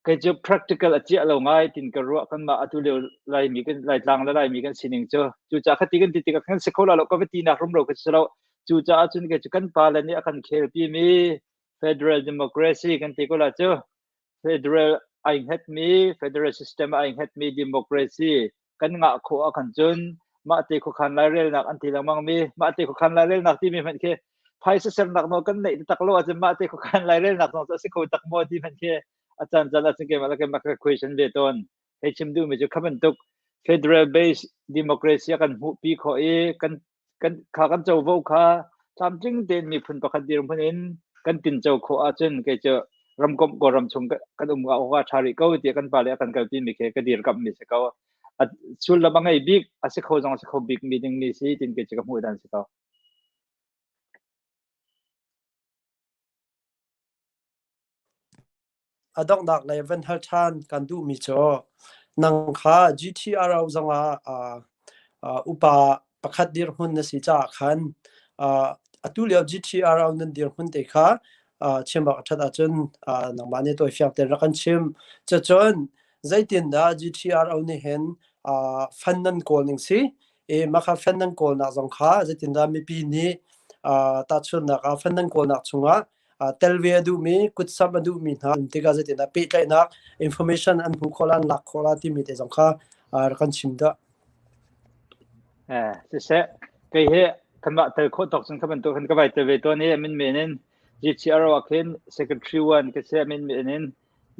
kei cu practical a ciah lo ngai tin ka ruah. Kanmah atu lio Laimi kan Laitlang le Laimi kan sining cu cucaah khati kan ti tikah kan si kho la lo ka va tinak rumro ka si lo. Cucaah cun kei cu kan pa le nih a kan khelpi mi federal democracy kan ti ko la cu federal ai hngatmi federal system ai hngatmi democracy kan ngah khawh ah khan cun mah te khuakhan lairelnak an ti lengmang mi mah te khuakhan lairelnak timi hmanh khi phaisa sernak nawl kan neih tak lo ahcun mah te khuakhan lairelnak zong cu a si kho tak maw ti hmanh khi a caan caan ahcun keimah le keimah ka question ve tawn. Hei chim duhmi cu kha bantuk federal based democracy a kan hmuhpi khawh i kan kan kha kan covo kha tlamtling tein miphun pakhat dirhmun in kan tinco khawh ahcun kei cu ramkomh Kawlram chung kan um awk ah ṭha rih ko tiah kan pale a kan kalpi mi khi ka dirkamh mi si ko. A sullam a ngei bik, a si kho zong a si kho bik mi ding mi si tin kei cu ka hmuh dan si ko. A donghnak lei van hal ṭhan kan duhmi cu nang kha GTRO zongah upa pakhat dirhmun na si caah khan atu lio GTRO nan dirhmun te kha chim bak a ṭhat ahcun nangmah nih tawifiang tein rak kan chim. Cucun zeitindah GTRO nih hin fund nan kawl ning si? I mah kha fund nan kawlnak zong kha zeitindah mipi nih tahchunhnak ah fund nan kawlnak chungah tel ve a duhmi, kutsamh a duhmi hna um tikah zeitindah pehtlaihnak information an hmuh khawh la, an lak khawh la timi te zong kha rak kan chim dah. Eh, siseh, kei hi kanmah tel khawh tawk cun kha bantuk khan ka vai tel ve tawn i min men in GTRO ah khin secretary one ka si min men in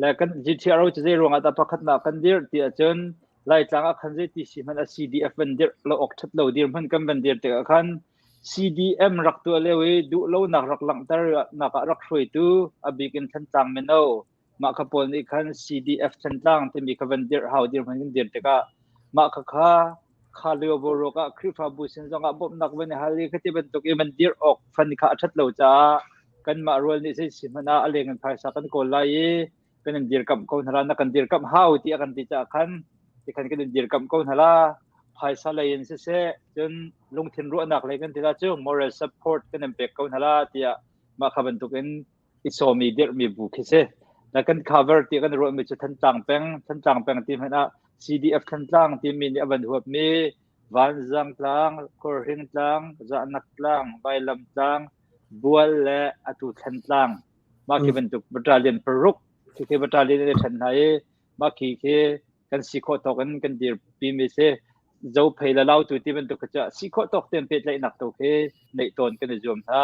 le kan GTRO cu zei ruangah dah pakhatnak kan dirh ti ahcun Laitlang ah khan zei ti si hmanh a CDF van dirh lo awk ṭhat lo dirhmun kan van dir tikah khan CDM rak tuah lio i duhlonak rak langhter nak ah rak hruaitu a bik in Thantlang mino mah kha pawl nih khan CDF Thantlang timi kha van dirh hau dirhmun kan dir tikah mah kha kha kha lio boruak ah Khrihfabu sin zong ah bawmhnak van i hal i khati bantuk i van dirh awk fan kha a ṭhat lo caah kanmah rual nih zei si hmanh ah a leng in phaisa kan kawl lai i kan in dirkamh ko hna la, na kan dirkamh hau ti a kan ti caah khan tikhan kan in dirkamh ko hna la. Phaisa lei in siseh cun lungthin ruahnak lei kan ti la cu moral support kan in pek ko hna la tiah mah kha bantuk in i sawmi dirhmi bu khi si. Na kan cover ti kan ruahmi cu Thantlang peng, Thantlang peng ti hmanh ah CDF Thantlang timi nih a van huapmi Vanzang tlang, Khualhring tlang, Zahnak tlang, Vailam tlang, Bual le atu Thlen tlang. Mah khi bantuk battalion paruk khi khi battalion in ṭhen hna i mah khi khi kan si khawh tawk in kan dirpi mi si. Zophei le Lautu ti bantuk kha cu si khawh tawk tein pehtlaihnak tu khi neih tawn kan i zuam hna.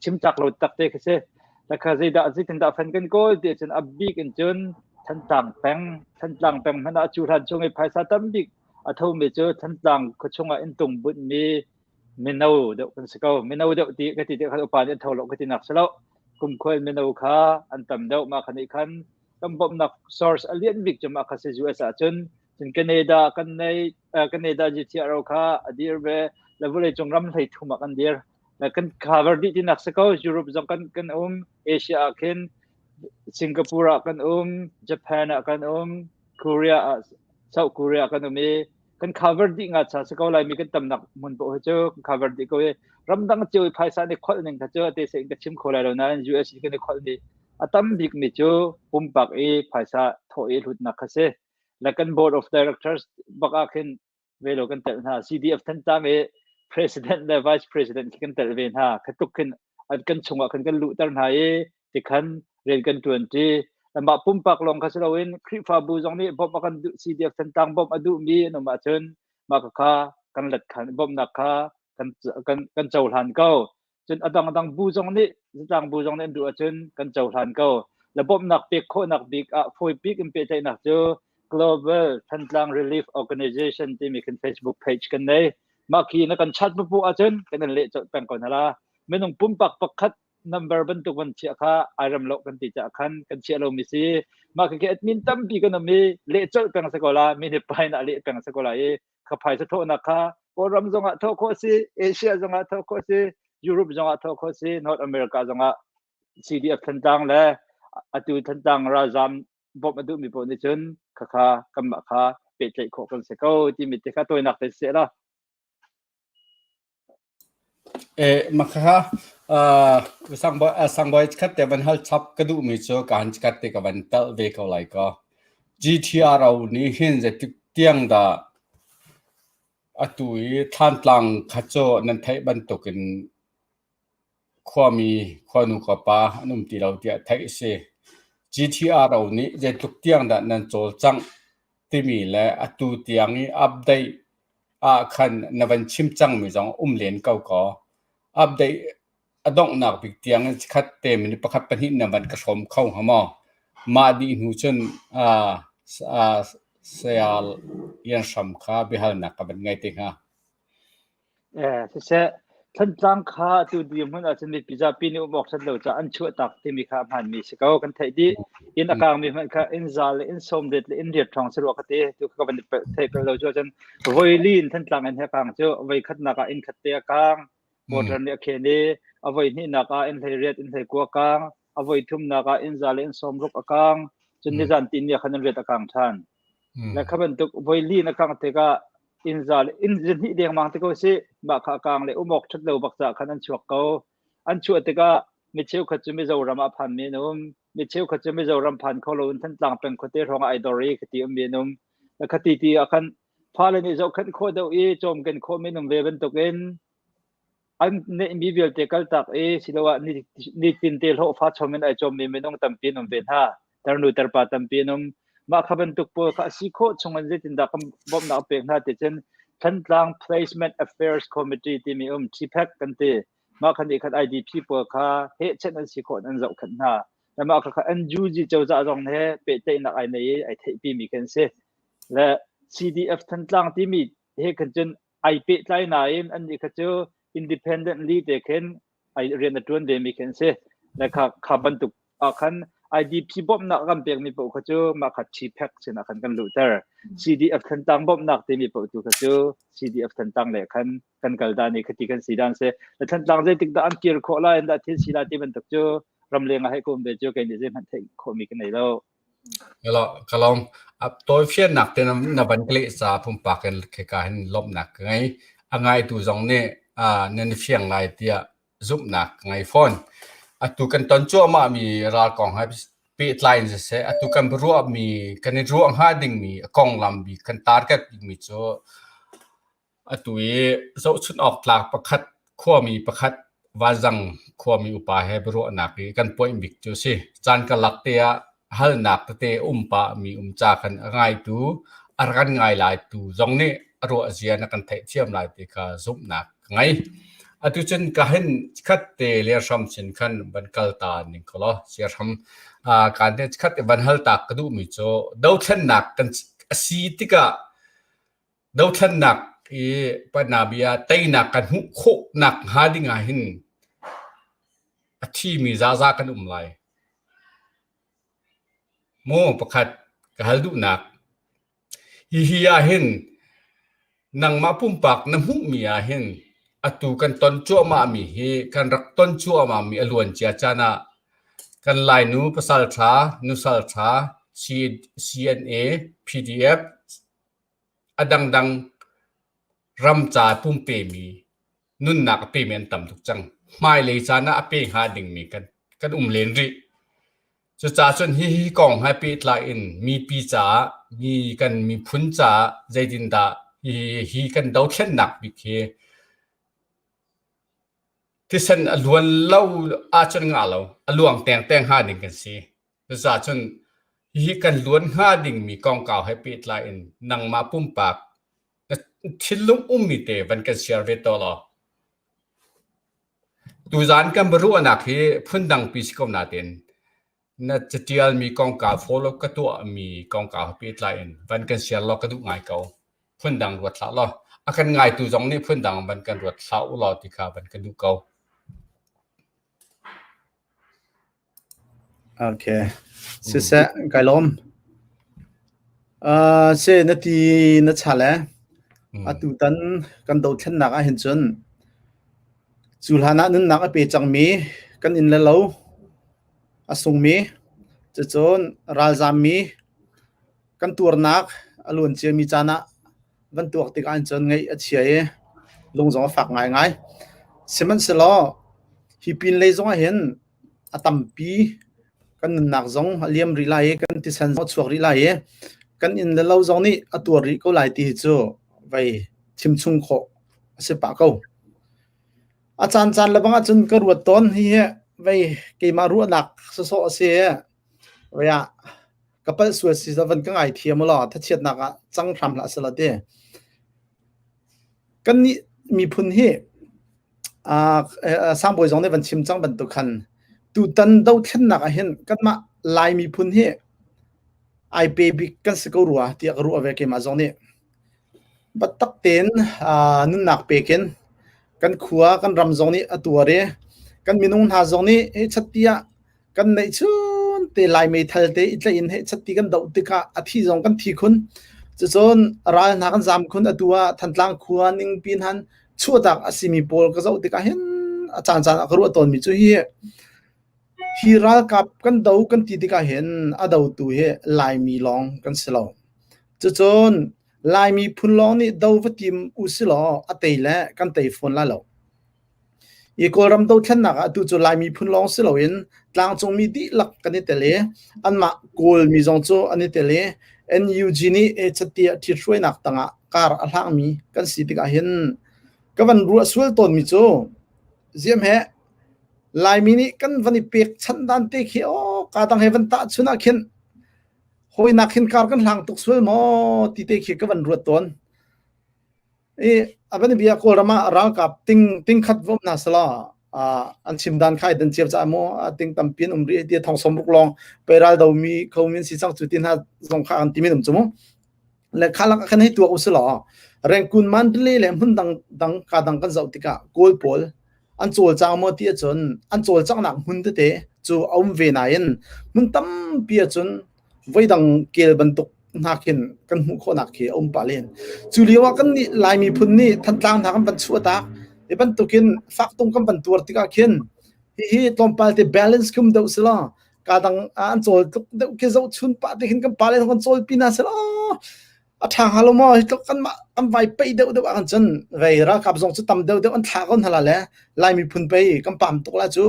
Chim tlak lo tak te khi si. Lakha zeidah zeitindah fan kan kawl ti ahcun a bik in cun Thantlang peng, Thantlang peng hmanh ah cu hlan chung i phaisa tam bik a thomi cu Thantlang khuachung ah inntung bunhmi mino deuh kan si ko. Mino deuh ti ka ti tikah khan upa nih an tho lo ka ti nak si lo. Kumkhual mino kha an tam deuh. Mah kha nih khan Kan bawmhnak source a lian bik cu mah kha si US ah cun. Cun Canada kan nei Canada GTRO kha a dir ve. Le vawleicung ram hlei thum ah kan dir. Le kan cover dih tinak si ko. Europe zong kan kan um. Asia ah khin Singapore ah kan um, Japan ah kan um, Korea ah South Korea kan um i kan cover dih nga cha si ko lai mi kan tamnak hmun paoh hi cu kan cover dih ko i ramdang cio i phaisa nih kholh ning kha cu ate se in ka chim kho lai lo nain US i kan i kholh mi a tam bik mi cu pumpak i phaisa thawh i hlutnak kha si le kan board of directors bak ah khin velo kan telh hna CDF Thantlang i president le vice president khi kan telh ve hna kha tuk khin an kan chungah khan kan luhter hna i tikhan rian kan ṭuan ṭi. Mah pumpak lawng kha si loin Khrihfabu zong nih bawmh a kan duh CDF Thantlang bawmh a duhmi an um ahcun mah kha kan let khan bawmhnak kha kan kan kan cohlan ko. Cun a dangdang bu zong nih zatlang bu zong nih an duh ahcun kan cohlan ko. Le bawmhnak pek khawhnak bik ah fawi bik in pehtlaihnak cu Global Thantlang Relief Organization timi khin Facebook page kan nei. Mah khi na kan chat bu ahcun kan in leh colh peng ko hna la. Minung pumpak pakhat number bantuk van chiah kha ai rem lo kan ti caah khan kan chiah lomi si. Mah khi admin tampi kan um i leh colh peng si ko la, mi nih pain ah leh peng si ko la i kha phaisa thawhnak kha Kawlram zongah thawh khawh si, Asia zongah thawh khawh si, Europe zongah thawh khawh si, North America zongah CDF Thantlang le atu Thantlang ralzam bawmh a duhmi paoh nih cun khakha kanmah kha pehtlaih khawh kan si ko timi te kha tawinak te si la. Makha sangbawi khat te van hal chap ka duhmi cu ka han chikat te ka van telh ve ko lai kaw. GTRO nih hin zeitik tiang dah atu i Thlantlang kha cu nan theih bantukin khuami khuanu khuapa an um ti lo tiah theih a si. GTRO nih zeitluk tiang dah nan cawlcangh timi le atu tiang i update ah khan na van chim cangmi zong um len ko kaw. Update a donghnak bik tiang in chikkhat te minute pakhat pahnih na van ka hrawm kho hnga maw? Mah dih hnu cun saya Lian Hram kha biahalnak ka van ngei te hnga. Siseh, Thantlang kha atu dirhmun ahcun mipi zapi nih um awk ṭhat lo caah an chuahtak timi kha a hmaanmi si ko. Kan theih dih. Inn a kaangmi hmanh kha inn za le inn sawm riat le inn riat hrawng si rua ka ti. Tu ka van i theih bal lo cu ahcun voi li in Thantlang inn he kaang cu voi khatnak ah inn khat te a kaang. Motor nih a khen i a voi hnihnak ah inn hlei riat inn hlei kua kaang. A voi thumnak ah inn za le inn sawm ruk a kaang. Cun nizan ti ni ah khan inn riat a kaang ṭhan. Na kha bantuk voi li na kangh tikah inn za le inn zahnih dengmang te ko si mah kha a kang le um awk ṭhat lo bak caah khan an chuak ko. An chuah tikah mi cheukhat cu Mizoram ah phanmi an um. Mi cheukhat cu Mizoram phan kho loin Thantlang peng khuate hrawng ah ai dor i khati ummi an um. Khati ti ah khan fale nih zohkhenh khawh deuh i cawmken khawhmi an um ve bantukin An neihmi vialte kaltak i siloah nitin te hlawhfa chom in ai cawmmi minung tampi an um ve hna. Tarnu tarpa tampi an um. Mah kha bantuk pawl kha a si khawh chung in zeitindah kan bawmhnak a pek hna ti cun Thantlang Placement Affairs Committee timi um TPAC kan ti. Mah kha nih khan IDP pawl kha hehchet an si khawh in an zohkhenh hna. Mah kha kha NUG cozah zong he pehtlaihnak ai nei i ai theihpimi khi an si. Le CDF Thantlang timi he khan cun ai pehtlai nain annih kha cu independently te khin ai rian a ṭuan ve mi khi an si. Le kha kha bantuk ah khan IDP bawmhnak kan pekmi paoh kha cu mah kha TPAC sinah khan kan luhter. CDF Thantlang bawmhnak timi paoh tu kha cu CDF Thantlang le khan kan kal dan i khati kan si dan si. Le Thantlang zeitik dah an kir khawh lai, dah thil si lai ti bantuk cu ramleng ah hei kum ve cu kei nih zeihmanh theih khawhmi ka nei lo. Ka lawm. Tawifiannak te na van ka leh ca pumpak in khika hin lawmhnak ka ngei. A ngaitu zong nih nan i fiang lai tiah zumhnak ka ngei fawn. Atu kan ton cuahmahmi ral kong he pehtlai in siseh, atu kan ruahmi, kan i ruah hnga dingmi a konglam bik kan target bikmi cu Atu i zohchunh awk tlak pakhat khuami pakhat Vanzang khuami upa he biaruahnak i kan point bik cu a si. Caan karlak te ah halnak tete a um pahmi um ca khan a ngaitu, a rak kan ngai laitu zong nih a ruahzia na kan theihthiam lai ti kha zumhnak ka ngei. Atu cun ka hin khat te le hram sin khan van kal ta ning ko law siahram kaan te khat van hal tak ka duhmi cu dothlennak kan a si tikah Dothlennak i panabia teinak kan hmuh khawhnak hnga ding ah hin a thimi zaza kan um lai. Mu pakhat ka hal duhnak. Hihi ahhin nangmah pumpak na hmuhmi ahhin atu kan ton cuahmahmi hi kan rak ton cuahmahmi a luancia caan ah kan Lainu pasalṭha, nusalṭha, CNA, PDF, a dangdang ram ca pumpemi nunnak a pemi an tam tuk cang. Hmailei caan ah a pe hnga dingmi kan, kan um len rih. Cucaah cun hihi kong he pehtlai in mipi caah, mi kan miphun caah zeitindah hihi hi kan dothlennak bik hi thisen a luan lo ahcun ngah lo, a luang tengteng hnga ding kan si. Cucaah cun hihi kan luan hnga dingmi kongkau he pehtlai in nangmah pumpak na thinlung ummi te van kan share ve to law. Tuzaan kan biaruahnak hi phundangpi si ko nain na catialmi kongkau follow ka tuahmi kongkau he pehtlai in van kan share law ka duh ngai ko. Phundang ruat hlah law a kan ngaitu zong nih phundang van kan ruat hlah u law ti kha van ka duh ko. Okay. Siseh, kai lawm. Uh, se na ti na chal eh. Atu tan kan dothlennak ah hin cun cu hlan ah nunnak a pe cangmi kan inn le lo a sungmi cucun ralzammi kan tuarnak a luan ciami caan ah van tuak tikah cun ngaih a chia i lung zong a fak ngaingai. Sihmanhsehlaw hi pinlei zong ah hin a tampi kan nunnak zong a liam rih lai i kan thisen zong a chuak rih lai i kan inn le lo zong nih a tuar rih ko lai ti hi cu vei chim chung khawh a si pah ko. A caancaan le bang ahcun ka ruat tawn hi hi vei keimah ruahnak sawsawh a si i vei ah ka palh sual si van ka ngaithiam u law thachiatnak ah cang hram hlah seh law ti. Kannih miphun hi Sangbawi zong nih van chim cang bantuk khan tutan dothlennak ah hin kanmah Lai miphun hi ai pe bik kan si ko rua tiah ka ruah ve keimah zong nih. Biatak tein nunnak pek in kan khua kan ram zong nih a tuar i kan minung hna zong nih hei chat tiah kan neihchun te Lai meithal te i tlaih in heh chat ti kan doh tikah a thi zong kan thi khun. Cucun ral hna kan zam khun atu ah Thantlang khua ningpi han chuahtak a simi pawl ka zoh tikah hin a caancaan ah ka ruah tawnmi cu hi hi ralkap kan do kan ti tikah hin a dotu hi Laimi lawng kan si lo. Cucun Laimi phun lawng nih do va tim u si law a tei le kan tei fawn lai lo. Hi Kawlram dothlennak ah atu cu Lai miphun lawng si loin tlangcungmi dihlak kan i tel i anmah Kawlmi zong cu an i tel i NUG nih hechet-tiah ṭhithruainak tangah kar a hlangmi kan si tikah hin ka van ruah sual tawnmi cu ziamheh Laimi nih kan van i pekchanh dan te khi aw kaa dang he van tahchun ah khin hawinak hin kar kan hlang tuk sual maw ti te khi ka van ruat tawn. I a van bia Kawlram ah ralkap ting tingkhat vom hna sala an chim dan khai dan cio ca mu ting tampi an um rih ti thong som ruk lawng pe ral do mi kho min si chang chu tin ha zong kha an ti min um chu mu le khalak khan hei tuak usila Rengkun Mandalay le hmun dang dang ka dang kan zoh tikah Kawl pawl an cawlcang maw ti ahcun an cawlcanghnak hmun tete cu a um ve nain hmun tampi ahcun voidang kel bantuk hna khin kan hmuh khawhnak khi a um pah len. Cu lio ah kan nih Lai miphun nih Thantlang hna kan van chuahtak hi bantukin faktung kan van tuar tikah khin hihi tlawmpal te balance kum deuh sila ka dang an cawl tluk deuh khi zoh chun pah te khin kan pale kan cawl pi na sila a ṭha hnga lo maw hi tluk kanmah kan vai peih deuh deuh ah cun vei ralkap zong cu tam deuh deuh an thlah ko hna la le Lai miphun pei kan pam tuk la cu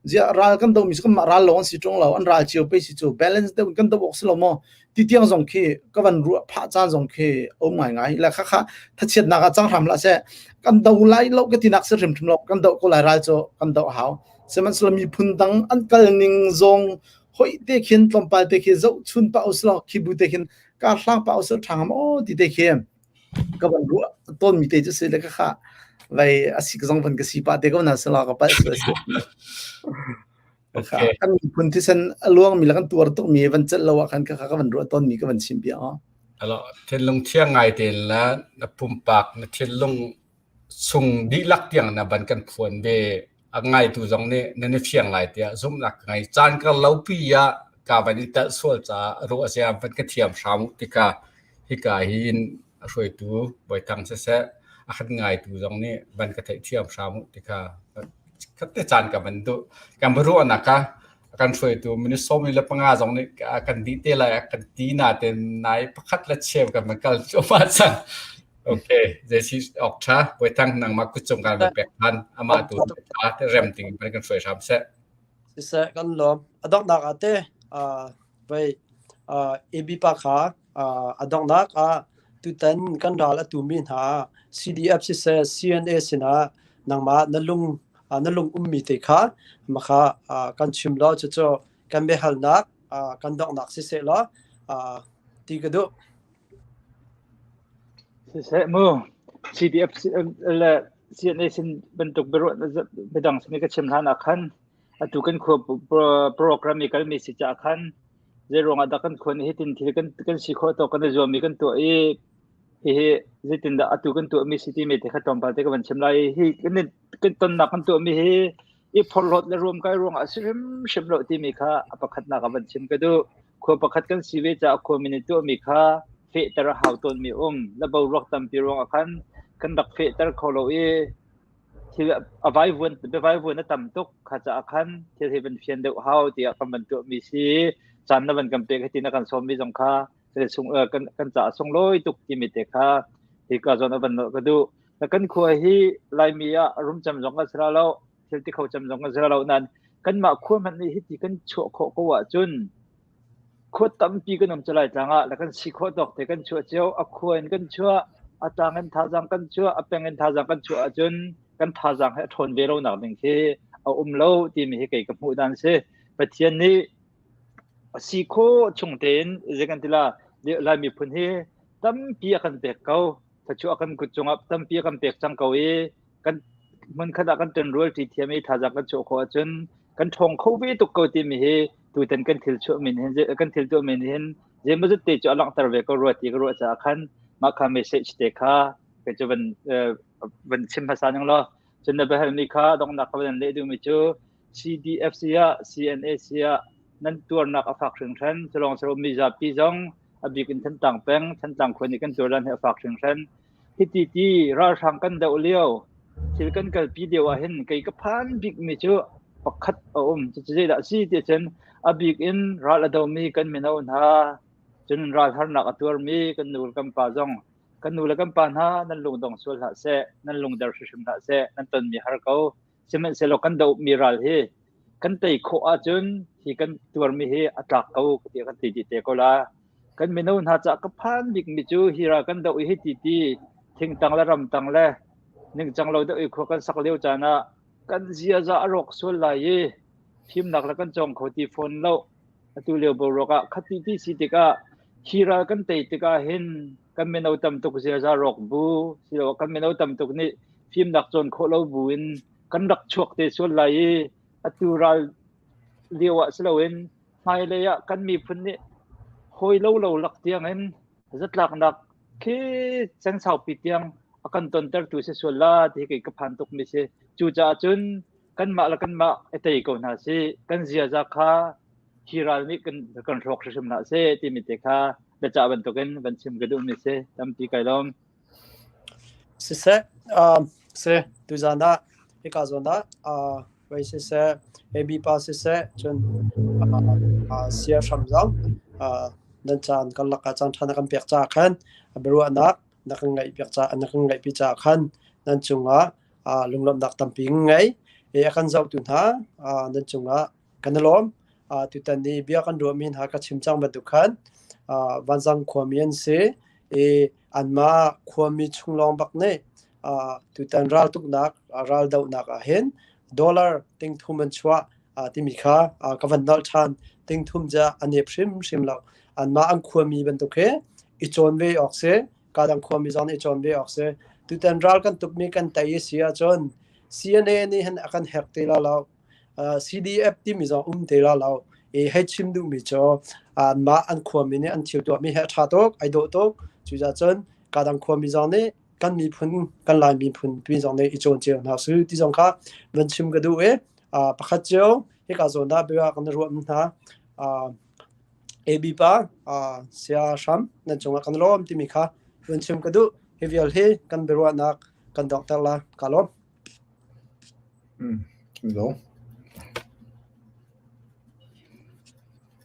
ziah ral kan domi cu kanmah ral lawng an si ṭung lo an ral cio pei si cu balance deuh in kan doh awk si lo maw ti tiang zong khi ka van ruah phah caan zong khi a um ngaingai le khakha thachiatnak ah cang hram hlah seh kan do lai lo ka tinak si hrimhrim lo kan doh ko lai ral cu kan doh a hau sihmanhsehlaw miphun dang an kal ning zong hoih te khin tlawmpal te khi zoh chun pah uslaw khi bu te khin ka hlang pa usal ṭhang maw ti te khi ka van ruah tawnmi te cu si le ka kha vai a sik zong van ka si pa te ko na sala ka palh su si Okay. kan miphun thisen a luang mi le kan tuar tuk mi van celh lo ah khan ka kha ka van ruah tawn mi ka van chim bia Alo thinlung thiang ngai tein le na pumpak na thinlung chung dihlak tiang na van kan phuan ve a ngaitu zong nih nan i fiang lai tiah zumhnak ka ngei caan kar lo pi ah. ka van i telh sual caah ruah zia van ka thiam hram u tikah hika hin a hruaitu Bawithang siseh a kan ngaitu zong nih van ka theihthiam hram u tikha khat te caan ka van duh. Kan biaruahnak kha a kan hruaitu minute 15 zong nih a kan dih te lai a kan ti nain nai pakhat le cheu kan van kal cuahmah cang. Okay, zei si awk ṭha Bawithang nangmah kutcung kan van pek than amah tu ṭha rem ting van kan hruai hram seh. Siseh kan lawm. A donghnak ah te vei AB pa kha a donghnak ah tutan kan ral a tumi hna CDF siseh CNA sinah nangmah na lung na lung ummi te kha makha kan chim law cucu kan biahalnak kan donghnak siseh law ti ka duh. Siseh mu CDF le CNA sin bantuk biaruah biadang sin ka chim hlan ah khan atu kan khua program i kalmi si caah khan zeiruang ah dah kan khua nih hitin thil kan kan si khawh tawk kan i zuam i kan tuah i hihi zeitindah atu kan tuahmi si timi te kha tlawmpal te ka van chim lai. Hi kan kan tonnak kan tuahmi hi i phorhlawt le ruamkai ruangah a si hrimhrim lo timi kha a pakhatnak ah van chim ka duh. Khua pakhat kan si ve caah khuami nih tuahmi kha fehter a hau tawnmi um. Le boruak tampi ruangah khan kan rak fehter kho lo i thil a vaivuan biavaivuan a tam tuk kha caah khan thil hi van fian deuh hau tiah kan van tuahmi si caan na van kan pek hiti na kan sawmmi zong kha sung kan kan caah sunglawi tuk timi te kha hi ka zawn a van nolh ka duh kan khua hi Laimi ah rumcam zong kan si lo thil ti kho cam zong kan si lo nan kanmah khua hmanh nih hiti kan chuah khawh ko ahcun Khua tampi kan um cu Laitlang ah le kan si khawh tawk te kan chuah cio. A khua in kan chuah, a tlang in thazaang kan chuah, a peng in thazaang kan chuah ahcun kan thazaang hi a ṭhawn ve lo nak ding khi a um lo timi hi kei ka hmuh dan si. Pathian nih a si khawh chung tein zei kan ti la Lai miphun hi tampi a kan pek ko. Thluachuah kan kut cungah tampi a kan pek cang ko i kan hmunkhat ah kan ṭanrual ṭi thiam i thazaang kan chuah khawh ahcun kan ṭhawng kho ve tuk ko timi hi tutan kan thil chuah min hin kan thil tuah min hin zeimawzat te cu a langhter ve ko rua ti ka ruah caah khan mah kha message te kha kei cu van van chim hmasa ning law cun na biahalmi kha donghnak ka van leh duhmi cu CDFC ah CNAC ah nan tuarnak a fak hringhran culawng saro mizapi zong a bik in Thantlang peng Thantlang khua nih kan tuar dan hi a fak hringhran Hiti ti ralhrang kan doh lio thil kan kalpi lio ah hin kei ka phan bikmi cu pakhat a um. Cucu zeidah a si ti ahcun a bik in ral a domi kan mino hna, cun ral harnak a tuarmi kan nu le kan pa zong kan nu le kan pa hna nan lungdong sual hlah seh, nan lungder hrimhrim hlah seh, nan tonmi har ko. Sihmanhsehlaw kan dohmi ral hi kan tei khawh ahcun hi kan tuarmi hi a tlak ko ka ti kan ti dih te ko la. Kan mino hna cah ka phan bikmi cu hi ral kan doh i hi ti ti thingtang le ramtang le ningcang lo deuh i khua kan sak lio caan ah kan ziaza a rawk sual lai i fimnak le kan cawng kho ti fawn lo. Atu lio boruak ah khati ti si tikah hi ral kan tei tikah hin kan mino tam tuk ziaza rawk bu siloah kan mino tam tuk nih fimnak cawn khawh lo bu in kan rak chuak te sual lai i atu ral lio ah si loin hmailei ah kan miphun nih hawi lo lo lak tiang in zatlaknak khi ceng saupi tiang a kan tontertu si sual la ti kei ka phan tuk mi si. Cucaah cun kanmah le kanmah i tei ko hna sih. Kan ziaza kha hi ral nih kan kan hrawk hrimhrim hlah seh timi te kha biacah bantukin van chim ka duhmi si. Tampi kai lawm. Siseh, si tuzan ah hika zawn ah vei siseh, AB pa siseh, cun sia hram zong nan caan karlak ah caan ṭha na kan pek caah khan biaruahnak na kan ngeih piak caah na kan ngeihpi caah khan nan cungah lunglawmhnak tampi ngei. I a kan zohtu hna nan cungah kan i lawm. Tutan i bia kan ruahmi hna ka chim cang bantuk khan Vanzang khuami an si i anmah khuami chung lawng bak nih tutan raltuknak raldohnak ah hin dollar ting thum an chuah timi kha ka van nolh ṭhan. Ting thum cu a nep hrimhrim lo. Anmah an khuami bantuk hi i cawn ve awk si. Kadang khuami zong nih i cawn ve awk si. Tutan ral kan tukmi kan tei si ahcun CNA nih hin a kan herh ti la lo. CDF timi zong um te la lo. I hei chim duhmi cu anmah an khuami nih an thil tuahmi hi a ṭha tuk, ai dawh tuk. Cucaah cun kadang khuami zong nih kan miphun, kan Lai miphun pi zong nih i cawn cio hna su ti zong kha van chim ka duh i pakhat cio hika zawn ah bia kan ruah hna. AB pa Saya Hram nan cungah kan lawm timi kha vun chim ka duh. Hi vial hi kan biaruahnak kan donghter la. Ka lawm. Lo.